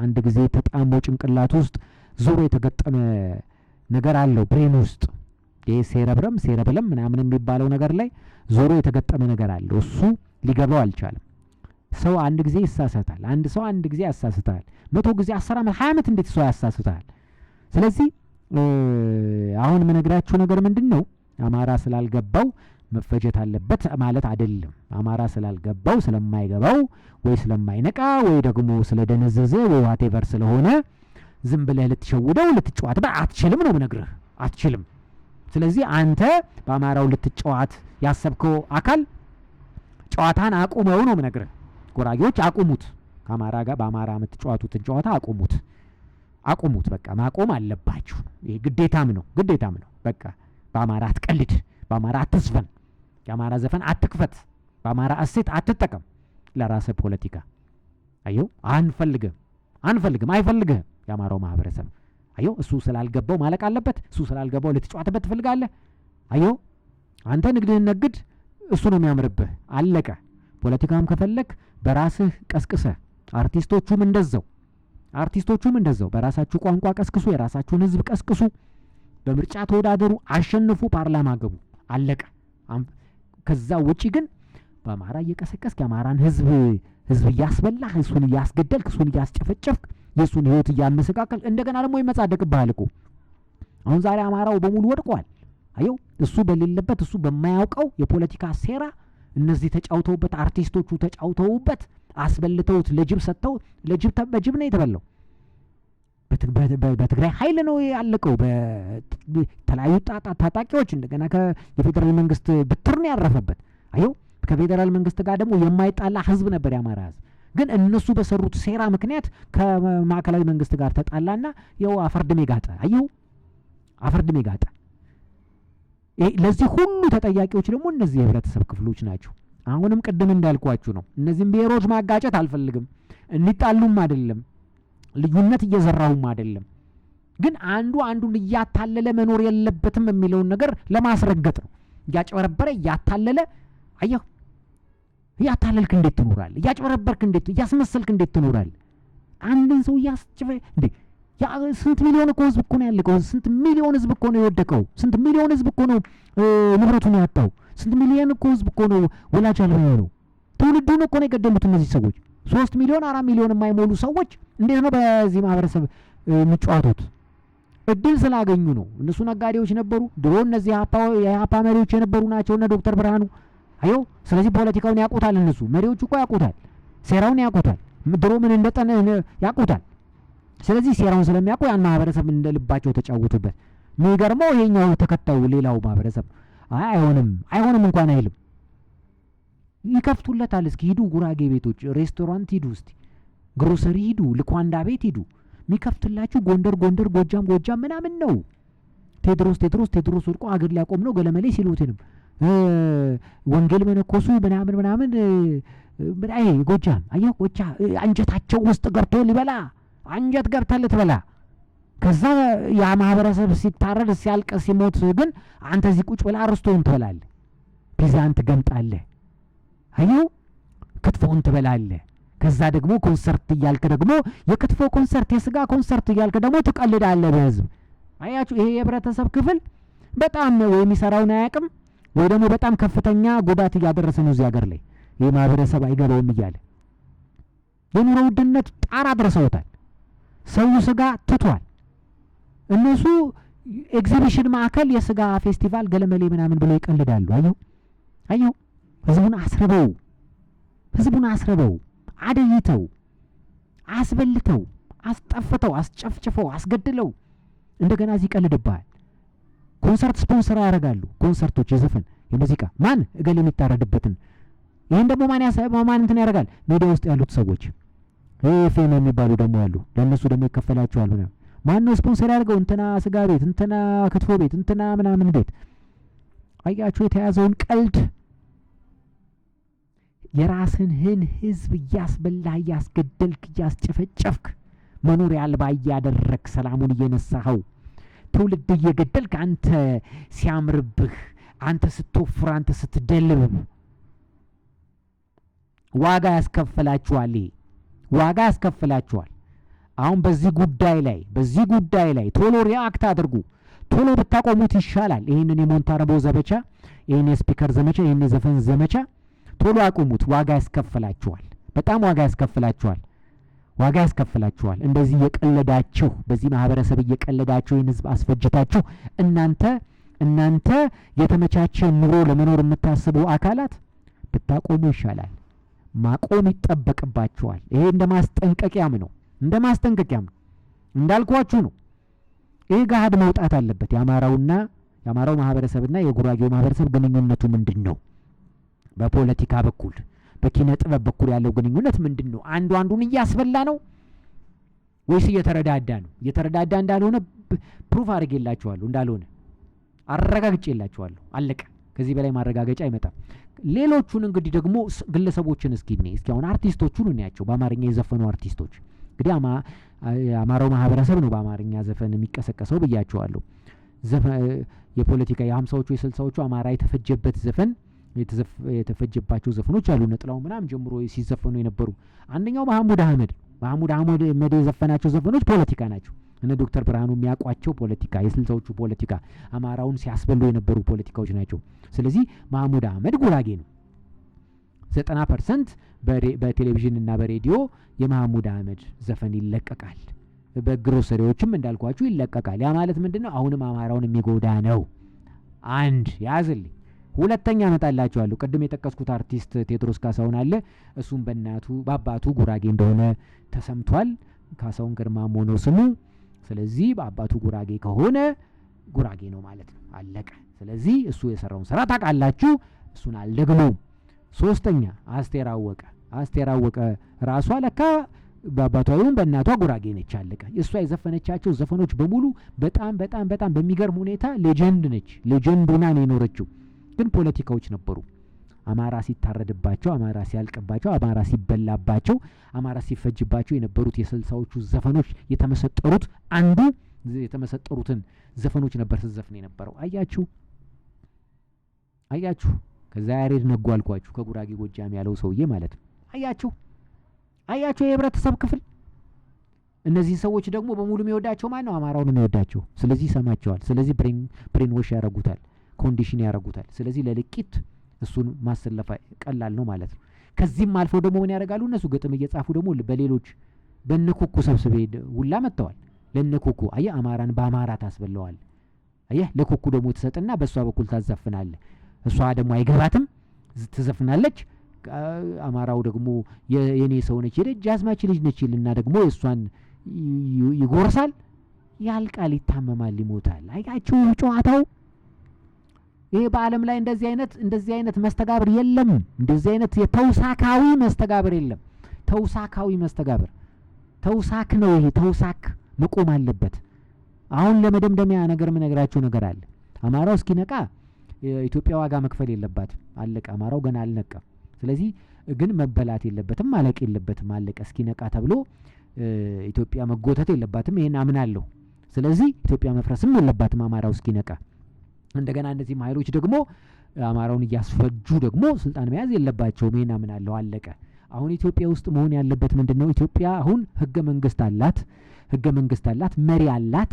[SPEAKER 1] አንድ ጊዜ ተጣሞ ጭንቅላት ውስጥ ዞሮ የተገጠመ ነገር አለው brain ውስጥ፣ ይሄ cerebrum cerebellum ምናምን የሚባለው ነገር ላይ ዞሮ የተገጠመ ነገር አለው። እሱ ሊገባው አልቻለም። ሰው አንድ ጊዜ ይሳሳታል። አንድ ሰው አንድ ጊዜ ያሳስታል። 100 ጊዜ፣ 10 ዓመት፣ 20 ዓመት እንዴት ሰው ያሳስታል? ስለዚህ አሁን የምነግራችሁ ነገር ምንድን ነው? አማራ ስላልገባው መፈጀት አለበት ማለት አይደለም። አማራ ስላልገባው፣ ስለማይገባው ወይ ስለማይነቃ ወይ ደግሞ ስለደነዘዘ ወይ whatever ስለሆነ ዝም ብለህ ልትሸውደው ልትጫወትበት አትችልም ነው የምነግርህ፣ አትችልም። ስለዚህ አንተ በአማራው ልትጫወት ያሰብከው አካል ጨዋታን አቁመው ነው የምነግርህ። ጉራጌዎች አቁሙት። ከአማራ ጋር በአማራ የምትጫወቱትን ጨዋታ አቁሙት፣ አቁሙት። በቃ ማቆም አለባችሁ። ይሄ ግዴታም ነው፣ ግዴታም ነው። በቃ በአማራ አትቀልድ፣ በአማራ አትዝፈን፣ የአማራ ዘፈን አትክፈት፣ በአማራ እሴት አትጠቀም ለራስህ ፖለቲካ። አየው፣ አንፈልግም፣ አንፈልግም፣ አይፈልግህም የአማራው ማህበረሰብ። አየው፣ እሱ ስላልገባው ማለቅ አለበት። እሱ ስላልገባው ልትጫወትበት ትፈልጋለህ። አየው፣ አንተ ንግድህን ነግድ፣ እሱ ነው የሚያምርብህ። አለቀ። ፖለቲካም ከፈለክ በራስህ ቀስቅሰህ፣ አርቲስቶቹም እንደዛው፣ አርቲስቶቹም እንደዛው በራሳችሁ ቋንቋ ቀስቅሱ፣ የራሳችሁን ህዝብ ቀስቅሱ፣ በምርጫ ተወዳደሩ፣ አሸንፉ፣ ፓርላማ ገቡ። አለቀ። ከዛ ውጪ ግን በአማራ እየቀሰቀስክ የአማራን ህዝብ እያስበላህ፣ እሱን እያስገደልክ፣ እሱን እያስጨፈጨፍክ፣ የእሱን ህይወት እያመሰቃቀል እንደገና ደግሞ ይመጻደቅብሃል እኮ። አሁን ዛሬ አማራው በሙሉ ወድቋል። አየው፣ እሱ በሌለበት፣ እሱ በማያውቀው የፖለቲካ ሴራ እነዚህ ተጫውተውበት፣ አርቲስቶቹ ተጫውተውበት አስበልተውት ለጅብ ሰጥተው፣ ለጅብ በጅብ ነው የተበላው። በትግራይ ኃይል ነው ያለቀው። በተለያዩ ታጣቂዎች እንደገና የፌዴራል መንግስት ብትር ነው ያረፈበት። አየው፣ ከፌዴራል መንግስት ጋር ደግሞ የማይጣላ ህዝብ ነበር የአማራ ህዝብ። ግን እነሱ በሰሩት ሴራ ምክንያት ከማዕከላዊ መንግስት ጋር ተጣላና ያው አፈርድሜ ጋጠ። አየው፣ አፈርድሜ ጋጠ። ለዚህ ሁሉ ተጠያቂዎች ደግሞ እነዚህ የህብረተሰብ ክፍሎች ናቸው። አሁንም ቅድም እንዳልኳችሁ ነው። እነዚህም ብሔሮች ማጋጨት አልፈልግም፣ እንዲጣሉም አይደለም፣ ልዩነት እየዘራሁም አይደለም። ግን አንዱ አንዱን እያታለለ መኖር የለበትም የሚለውን ነገር ለማስረገጥ ነው። እያጭበረበረ እያታለለ፣ አየህ፣ እያታለልክ እንዴት ትኖራለህ? እያጭበረበርክ እንዴት፣ እያስመሰልክ እንዴት ትኖራለህ? አንድን ሰው እያስጭበ እንዴ፣ ስንት ሚሊዮን እኮ ህዝብ እኮ ነው ያለቀው። ስንት ሚሊዮን ህዝብ እኮ ነው የወደቀው። ስንት ሚሊዮን ህዝብ እኮ ነው ንብረቱን ያጣው። ስንት ሚሊዮን እኮ ህዝብ እኮ ነው ወላጅ አልባ የሆነው። ትውልዱን እኮ ነው የገደሉት እነዚህ ሰዎች። 3 ሚሊዮን፣ 4 ሚሊዮን የማይሞሉ ሰዎች እንዴት ነው በዚህ ማህበረሰብ የሚጫወቱት? እድል ስላገኙ ነው። እነሱ ነጋዴዎች ነበሩ ድሮ። እነዚህ የኢህአፓ መሪዎች የነበሩ ናቸው እነ ዶክተር ብርሃኑ፣ አየው። ስለዚህ ፖለቲካውን ያውቁታል። እነሱ መሪዎቹ እኮ ያውቁታል፣ ሴራውን ያውቁታል፣ ድሮ ምን እንደጠነ ያውቁታል። ስለዚህ ሴራውን ስለሚያውቁ ያን ማህበረሰብ እንደ ልባቸው ተጫወቱበት። የሚገርመው ይሄኛው ተከታዩ ሌላው ማህበረሰብ አይ አይሆንም አይሆንም እንኳን አይልም፣ ይከፍቱለታል። እስኪ ሂዱ ጉራጌ ቤቶች፣ ሬስቶራንት ሂዱ፣ እስቲ ግሮሰሪ ሂዱ፣ ልኳንዳ ቤት ሂዱ። የሚከፍትላችሁ ጎንደር ጎንደር፣ ጎጃም ጎጃም ምናምን ነው። ቴድሮስ ቴድሮስ ቴድሮስ ወድቆ አገር ሊያቆም ነው ገለመሌ ሲሉትንም ወንጌል መነኮሱ ምናምን ምናምን፣ አይ ጎጃም፣ አየህ፣ ጎጃም አንጀታቸው ውስጥ ገብቶ ሊበላ፣ አንጀት ገብተህ ልትበላ፣ ከዛ ያ ማህበረሰብ ሲታረድ፣ ሲያልቅ፣ ሲሞት ግን አንተ እዚህ ቁጭ ብለህ አርስቶውን ትበላለህ፣ ፒዛን ትገምጣለህ፣ አየው፣ ክትፎን ትበላለህ። ከዛ ደግሞ ኮንሰርት እያልክ ደግሞ የክትፎ ኮንሰርት፣ የስጋ ኮንሰርት እያልክ ደግሞ ትቀልዳለህ በህዝብ። አያችሁ፣ ይሄ የህብረተሰብ ክፍል በጣም ወይ የሚሰራውን አያውቅም ወይ ደግሞ በጣም ከፍተኛ ጉዳት እያደረሰ ነው እዚህ ሀገር ላይ። ይህ ማህበረሰብ አይገባውም እያለ የኑሮ ውድነት ጣራ ድረሰውታል። ሰው ስጋ ትቷል። እነሱ ኤግዚቢሽን ማዕከል የስጋ ፌስቲቫል ገለመሌ ምናምን ብለው ይቀልዳሉ። አየው አየው፣ ህዝቡን አስርበው፣ ህዝቡን አስርበው፣ አደይተው፣ አስበልተው፣ አስጠፍተው፣ አስጨፍጭፈው፣ አስገድለው እንደገና እዚህ ይቀልድብሃል። ኮንሰርት ስፖንሰር ያደርጋሉ። ኮንሰርቶች፣ የዘፈን፣ የሙዚቃ፣ ማን እገሌ የሚታረድበትን። ይህን ደግሞ ማን ማን እንትን ያደርጋል? ሚዲያ ውስጥ ያሉት ሰዎች ኤፍኤም የሚባሉ ደግሞ ያሉ፣ ለእነሱ ደግሞ ይከፈላቸዋል። ምናምን ማን ነው ስፖንሰር ያደርገው? እንትና ስጋ ቤት፣ እንትና ክትፎ ቤት፣ እንትና ምናምን ቤት። አያችሁ የተያዘውን ቀልድ፣ የራስህን ህዝብ እያስበላህ፣ እያስገደልክ፣ እያስጨፈጨፍክ፣ መኖሪያ አልባ እያደረግ፣ ሰላሙን እየነሳኸው፣ ትውልድ እየገደልክ፣ አንተ ሲያምርብህ፣ አንተ ስትወፍር፣ አንተ ስትደልብ። ዋጋ ያስከፍላችኋል። ይሄ ዋጋ ያስከፍላችኋል። አሁን በዚህ ጉዳይ ላይ ቶሎ react አድርጉ። ቶሎ ብታቆሙት ይሻላል። ይህንን የሞንታርቦ ዘመቻ፣ ይህን የ speaker ዘመቻ፣ ይህን የዘፈን ዘመቻ ቶሎ አቁሙት። ዋጋ ያስከፍላችኋል። በጣም ዋጋ ያስከፍላችኋል። ዋጋ ያስከፍላችኋል። እንደዚህ እየቀለዳችሁ፣ በዚህ ማህበረሰብ እየቀለዳችሁ፣ ይህን ህዝብ አስፈጅታችሁ እናንተ የተመቻቸ ኑሮ ለመኖር የምታስቡ አካላት ብታቆሙ ይሻላል። ማቆም ይጠበቅባችኋል። ይሄ እንደ ማስጠንቀቂያም ነው፣ እንደ ማስጠንቀቂያም ነው። እንዳልኳችሁ ነው። ይሄ ገሃድ መውጣት አለበት። የአማራው ማህበረሰብና የጉራጌው ማህበረሰብ ግንኙነቱ ምንድን ነው? በፖለቲካ በኩል፣ በኪነ ጥበብ በኩል ያለው ግንኙነት ምንድን ነው? አንዱ አንዱን እያስበላ ነው ወይስ እየተረዳዳ ነው? እየተረዳዳ እንዳልሆነ proof አድርጌላችኋለሁ፣ እንዳልሆነ አረጋግጬላችኋለሁ። አለቀ። ከዚህ በላይ ማረጋገጫ አይመጣም። ሌሎቹን እንግዲህ ደግሞ ግለሰቦችን እስኪ እኔ እስኪ አሁን አርቲስቶቹን እንያቸው። በአማርኛ የዘፈኑ አርቲስቶች፣ እንግዲህ የአማራው ማህበረሰብ ነው በአማርኛ ዘፈን የሚቀሰቀሰው ብያቸዋለሁ። የፖለቲካ የ50ዎቹ የ60ዎቹ አማራ የተፈጀበት ዘፈን፣ የተፈጀባቸው ዘፈኖች አሉ። ነጥላው ምናምን ጀምሮ ሲዘፈኑ የነበሩ፣ አንደኛው መሐሙድ አህመድ። መሐሙድ አህመድ የዘፈናቸው ዘፈኖች ፖለቲካ ናቸው። እነ ዶክተር ብርሃኑ የሚያውቋቸው ፖለቲካ፣ የ60ዎቹ ፖለቲካ፣ አማራውን ሲያስበሉ የነበሩ ፖለቲካዎች ናቸው። ስለዚህ መሐሙድ አህመድ ጉራጌ ነው። 90% በቴሌቪዥን እና በሬዲዮ የመሐሙድ አህመድ ዘፈን ይለቀቃል። በግሮሰሪዎችም እንዳልኳችሁ ይለቀቃል። ያ ማለት ምንድን ነው? አሁንም አማራውን የሚጎዳ ነው። አንድ ያዝልኝ። ሁለተኛ እመጣላችኋለሁ። ቅድም የጠቀስኩት አርቲስት ቴዎድሮስ ካሳሁን አለ። እሱም በእናቱ በአባቱ ጉራጌ እንደሆነ ተሰምቷል። ካሳሁን ግርማሞ ነው ስሙ። ስለዚህ በአባቱ ጉራጌ ከሆነ ጉራጌ ነው ማለት ነው። አለቀ። ስለዚህ እሱ የሰራውን ስራ ታውቃላችሁ። እሱን አልደግመውም። ሶስተኛ አስቴር አወቀ። አስቴር አወቀ ራሷ ለካ በአባቷ ይሁን በእናቷ ጉራጌ ነች። አለቀ። እሷ የዘፈነቻቸው ዘፈኖች በሙሉ በጣም በጣም በጣም በሚገርም ሁኔታ legend ነች። Legend ሆና ነው የኖረችው። ግን ፖለቲካዎች ነበሩ። አማራ ሲታረድባቸው፣ አማራ ሲያልቅባቸው፣ አማራ ሲበላባቸው፣ አማራ ሲፈጅባቸው የነበሩት የ60ዎቹ ዘፈኖች የተመሰጠሩት፣ አንዱ የተመሰጠሩትን ዘፈኖች ነበር ስትዘፍን የነበረው። አያችሁ፣ አያችሁ። ከዛ ያሬድ ነጉ አልኳችሁ፣ ከጉራጌ ጎጃም ያለው ሰውዬ ማለት ነው። አያችሁ፣ አያችሁ የህብረተሰብ ክፍል። እነዚህ ሰዎች ደግሞ በሙሉ የሚወዳቸው ማን ነው? አማራውን የሚወዳቸው። ስለዚህ ይሰማቸዋል። ስለዚህ brainwash ያደርጉታል፣ condition ያደርጉታል። ስለዚህ ለልቂት እሱን ማሰለፍ ቀላል ነው ማለት ነው። ከዚህም አልፈው ደግሞ ምን ያደርጋሉ? እነሱ ግጥም እየጻፉ ደግሞ በሌሎች በነኩኩ ሰብስቤ ሁላ መጥተዋል። ለነኩኩ፣ አየህ፣ አማራን በአማራ ታስበለዋል። አየህ፣ ለኩኩ ደግሞ ትሰጥና በእሷ በኩል ታዘፍናለህ። እሷ ደግሞ አይገባትም፣ ትዘፍናለች። አማራው ደግሞ የኔ ሰው ነች፣ የደጃዝማች ልጅ ነች ይልና ደግሞ የእሷን ይጎርሳል። ያልቃል፣ ይታመማል፣ ይሞታል። አያችሁ ጨዋታው። ይሄ በዓለም ላይ እንደዚህ አይነት መስተጋብር የለም። እንደዚህ አይነት የተውሳካዊ መስተጋብር የለም። ተውሳካዊ መስተጋብር ተውሳክ ነው። ይሄ ተውሳክ መቆም አለበት። አሁን ለመደምደሚያ ነገር የምነግራችሁ ነገር አለ። አማራው እስኪነቃ ኢትዮጵያ ዋጋ መክፈል የለባትም። አለቀ። አማራው ገና አልነቃም። ስለዚህ ግን መበላት የለበትም፣ ማለቅ የለበትም። አለቀ። እስኪነቃ ተብሎ ኢትዮጵያ መጎተት የለባትም። ይሄን አምናለሁ። ስለዚህ ኢትዮጵያ መፍረስም የለባትም አማራው እስኪነቃ። እንደገና እነዚህም ኃይሎች ደግሞ አማራውን እያስፈጁ ደግሞ ስልጣን መያዝ የለባቸውም። ይሄን አምናለሁ። አለቀ። አሁን ኢትዮጵያ ውስጥ መሆን ያለበት ምንድን ነው? ኢትዮጵያ አሁን ህገ መንግስት አላት። ህገ መንግስት አላት። መሪ አላት።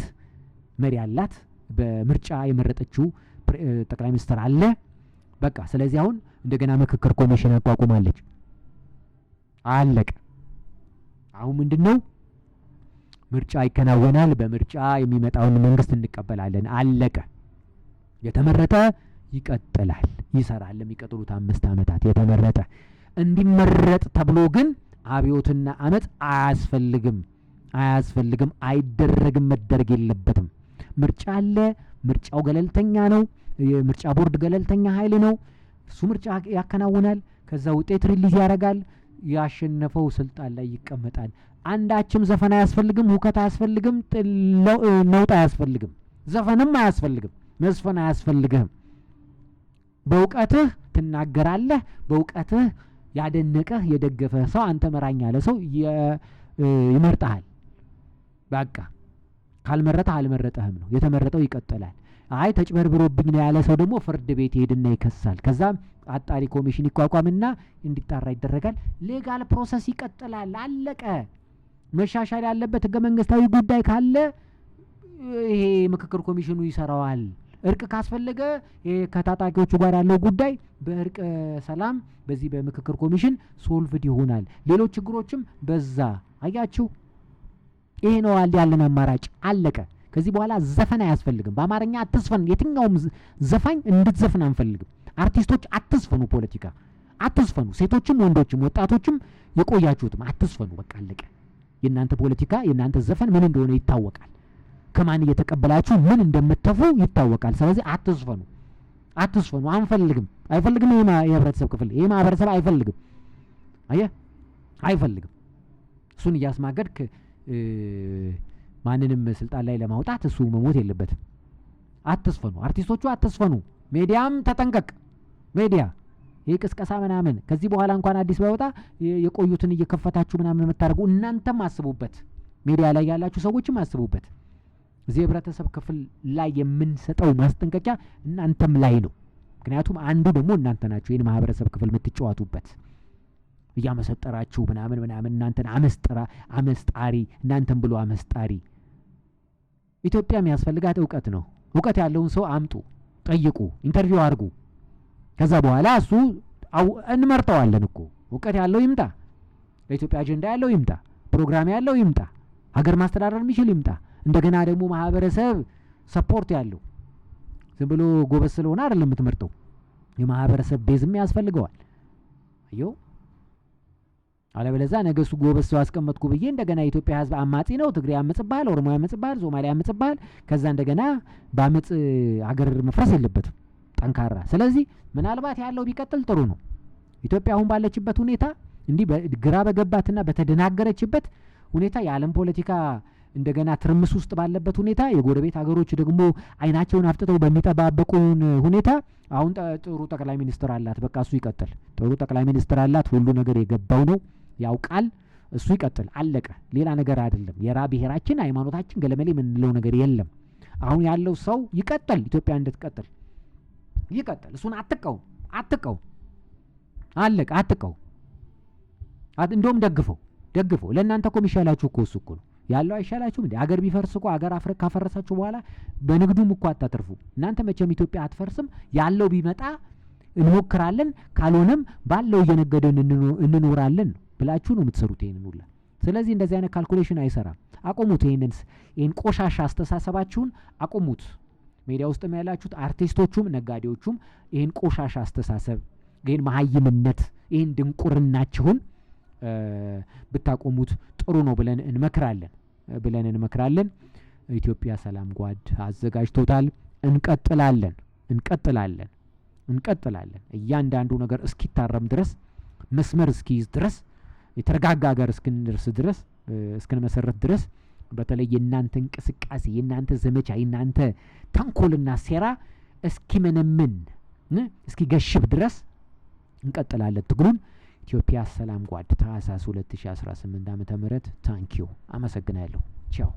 [SPEAKER 1] መሪ አላት። በምርጫ የመረጠችው ጠቅላይ ሚኒስትር አለ። በቃ ስለዚህ አሁን እንደገና ምክክር ኮሚሽን አቋቁማለች። አለቀ። አሁን ምንድን ነው? ምርጫ ይከናወናል። በምርጫ የሚመጣውን መንግስት እንቀበላለን። አለቀ። የተመረጠ ይቀጥላል፣ ይሰራል። ለሚቀጥሉት 5 ዓመታት የተመረጠ እንዲመረጥ ተብሎ ግን አብዮትና አመፅ አያስፈልግም፣ አያስፈልግም፣ አይደረግም፣ መደረግ የለበትም። ምርጫ አለ። ምርጫው ገለልተኛ ነው። የምርጫ ቦርድ ገለልተኛ ኃይል ነው። እሱ ምርጫ ያከናውናል። ከዛ ውጤት release ያደርጋል። ያሸነፈው ስልጣን ላይ ይቀመጣል። አንዳችም ዘፈን አያስፈልግም፣ ሁከት አያስፈልግም፣ ነውጥ አያስፈልግም፣ ዘፈንም አያስፈልግም፣ መዝፈን አያስፈልግህም። በእውቀትህ ትናገራለህ። በእውቀትህ ያደነቀህ የደገፈህ ሰው፣ አንተ መራኝ ያለ ሰው ይመርጠሃል። በቃ ካልመረጠህ አልመረጠህም ነው። የተመረጠው ይቀጥላል። አይ ተጭበርብሮብኝ ነው ያለ ሰው ደግሞ ፍርድ ቤት ይሄድና ይከሳል። ከዛም አጣሪ ኮሚሽን ይቋቋምና እንዲጣራ ይደረጋል። Legal process ይቀጥላል። አለቀ። መሻሻል ያለበት ህገ መንግስታዊ ጉዳይ ካለ ይሄ ምክክር ኮሚሽኑ ይሰራዋል። እርቅ ካስፈለገ ይሄ ከታጣቂዎቹ ጋር ያለው ጉዳይ በእርቅ ሰላም በዚህ በምክክር ኮሚሽን solved ይሆናል። ሌሎች ችግሮችም በዛ። አያችሁ፣ ይሄ ነው ያለን አማራጭ። አለቀ። ከዚህ በኋላ ዘፈን አያስፈልግም። በአማርኛ አትዝፈን። የትኛውም ዘፋኝ እንድትዘፍን አንፈልግም። አርቲስቶች አትዝፈኑ፣ ፖለቲካ አትዝፈኑ። ሴቶችም ወንዶችም ወጣቶችም የቆያችሁትም አትዝፈኑ። በቃ አለቀ። የእናንተ ፖለቲካ የእናንተ ዘፈን ምን እንደሆነ ይታወቃል። ከማን እየተቀበላችሁ ምን እንደምትተፉ ይታወቃል። ስለዚህ አትዝፈኑ፣ አትዝፈኑ። አንፈልግም፣ አይፈልግም። ይሄ የህብረተሰብ ክፍል፣ ይሄ ማህበረሰብ አይፈልግም። አየህ፣ አይፈልግም። እሱን እያስማገድክ ማንንም ስልጣን ላይ ለማውጣት እሱ መሞት የለበትም። አትዝፈኑ፣ አርቲስቶቹ አትዝፈኑ። ሜዲያም ተጠንቀቅ። ሜዲያ ይህ ቅስቀሳ ምናምን ከዚህ በኋላ እንኳን አዲስ ባይወጣ የቆዩትን እየከፈታችሁ ምናምን የምታደርጉ እናንተም አስቡበት። ሜዲያ ላይ ያላችሁ ሰዎችም አስቡበት። እዚህ የህብረተሰብ ክፍል ላይ የምንሰጠው ማስጠንቀቂያ እናንተም ላይ ነው። ምክንያቱም አንዱ ደግሞ እናንተ ናችሁ ይህን ማህበረሰብ ክፍል የምትጫወቱበት፣ እያመሰጠራችሁ ምናምን ምናምን፣ እናንተን አመስጥራ አመስጣሪ፣ እናንተን ብሎ አመስጣሪ። ኢትዮጵያ የሚያስፈልጋት እውቀት ነው። እውቀት ያለውን ሰው አምጡ፣ ጠይቁ፣ interview አድርጉ። ከዛ በኋላ እሱ እንመርጠዋለን እኮ። እውቀት ያለው ይምጣ፣ ለኢትዮጵያ አጀንዳ ያለው ይምጣ፣ ፕሮግራም ያለው ይምጣ፣ ሀገር ማስተዳደር የሚችል ይምጣ። እንደገና ደግሞ ማህበረሰብ support ያለው፣ ዝም ብሎ ጎበዝ ስለሆነ አይደለም የምትመርጠው። የማህበረሰብ base ም ያስፈልገዋል። አየው፣ አለበለዚያ ነገ እሱ ጎበዝ ሰው አስቀመጥኩ ብዬ እንደገና የኢትዮጵያ ሕዝብ አማጺ ነው፣ ትግሬ ያምጽብሃል፣ ኦሮሞ ያምጽብሃል፣ ሶማሌ ያምጽብሃል። ከዛ እንደገና በአመፅ ሀገር መፍረስ የለበትም ጠንካራ። ስለዚህ ምናልባት ያለው ቢቀጥል ጥሩ ነው። ኢትዮጵያ አሁን ባለችበት ሁኔታ፣ እንዲህ ግራ በገባትና በተደናገረችበት ሁኔታ፣ የዓለም ፖለቲካ እንደገና ትርምስ ውስጥ ባለበት ሁኔታ፣ የጎረቤት ሀገሮች ደግሞ አይናቸውን አፍጥጠው በሚጠባበቁን ሁኔታ አሁን ጥሩ ጠቅላይ ሚኒስትር አላት። በቃ እሱ ይቀጥል። ጥሩ ጠቅላይ ሚኒስትር አላት። ሁሉ ነገር የገባው ነው፣ ያውቃል። እሱ ይቀጥል። አለቀ። ሌላ ነገር አይደለም። የራ ብሔራችን፣ ሃይማኖታችን፣ ገለመሌ የምንለው ነገር የለም። አሁን ያለው ሰው ይቀጥል። ኢትዮጵያ እንድትቀጥል ይቀጥል። እሱን አትቀውም፣ አትቀውም። አለቀ። አትቀውም። እንደውም ደግፈው፣ ደግፈው። ለእናንተ እኮ የሚሻላችሁ እኮ እሱ እኮ ነው ያለው። አይሻላችሁም እንዴ? አገር ቢፈርስ እኮ አገር ካፈረሳችሁ በኋላ በንግዱም እኮ አታተርፉ። እናንተ መቼም ኢትዮጵያ አትፈርስም፣ ያለው ቢመጣ እንሞክራለን፣ ካልሆነም ባለው እየነገደን እንኖራለን ብላችሁ ነው የምትሰሩት ይሄንን ሁላ። ስለዚህ እንደዚህ አይነት calculation አይሰራም። አቁሙት። ይሄን ቆሻሻ አስተሳሰባችሁን አቁሙት። ሜዲያ ውስጥም ያላችሁት አርቲስቶቹም ነጋዴዎቹም ይሄን ቆሻሻ አስተሳሰብ፣ ይሄን መሀይምነት፣ ይሄን ድንቁርናችሁን ብታቆሙት ጥሩ ነው ብለን እንመክራለን። ኢትዮጵያ ሰላም ጓድ አዘጋጅቶታል። እንቀጥላለን፣ እንቀጥላለን፣ እንቀጥላለን። እያንዳንዱ ነገር እስኪታረም ድረስ፣ መስመር እስኪይዝ ድረስ፣ የተረጋጋ ሀገር እስክንደርስ ድረስ፣ እስክንመሰረት ድረስ፣ በተለይ የእናንተ እንቅስቃሴ፣ የእናንተ ዘመቻ፣ የእናንተ ተንኮልና ሴራ እስኪመነምን፣ እስኪገሽብ ድረስ እንቀጥላለን ትግሉን። ኢትዮጵያ ሰላም ጓድ፣ ታህሳስ 2018 ዓ.ም። Thank you፣ አመሰግናለሁ። ቻው።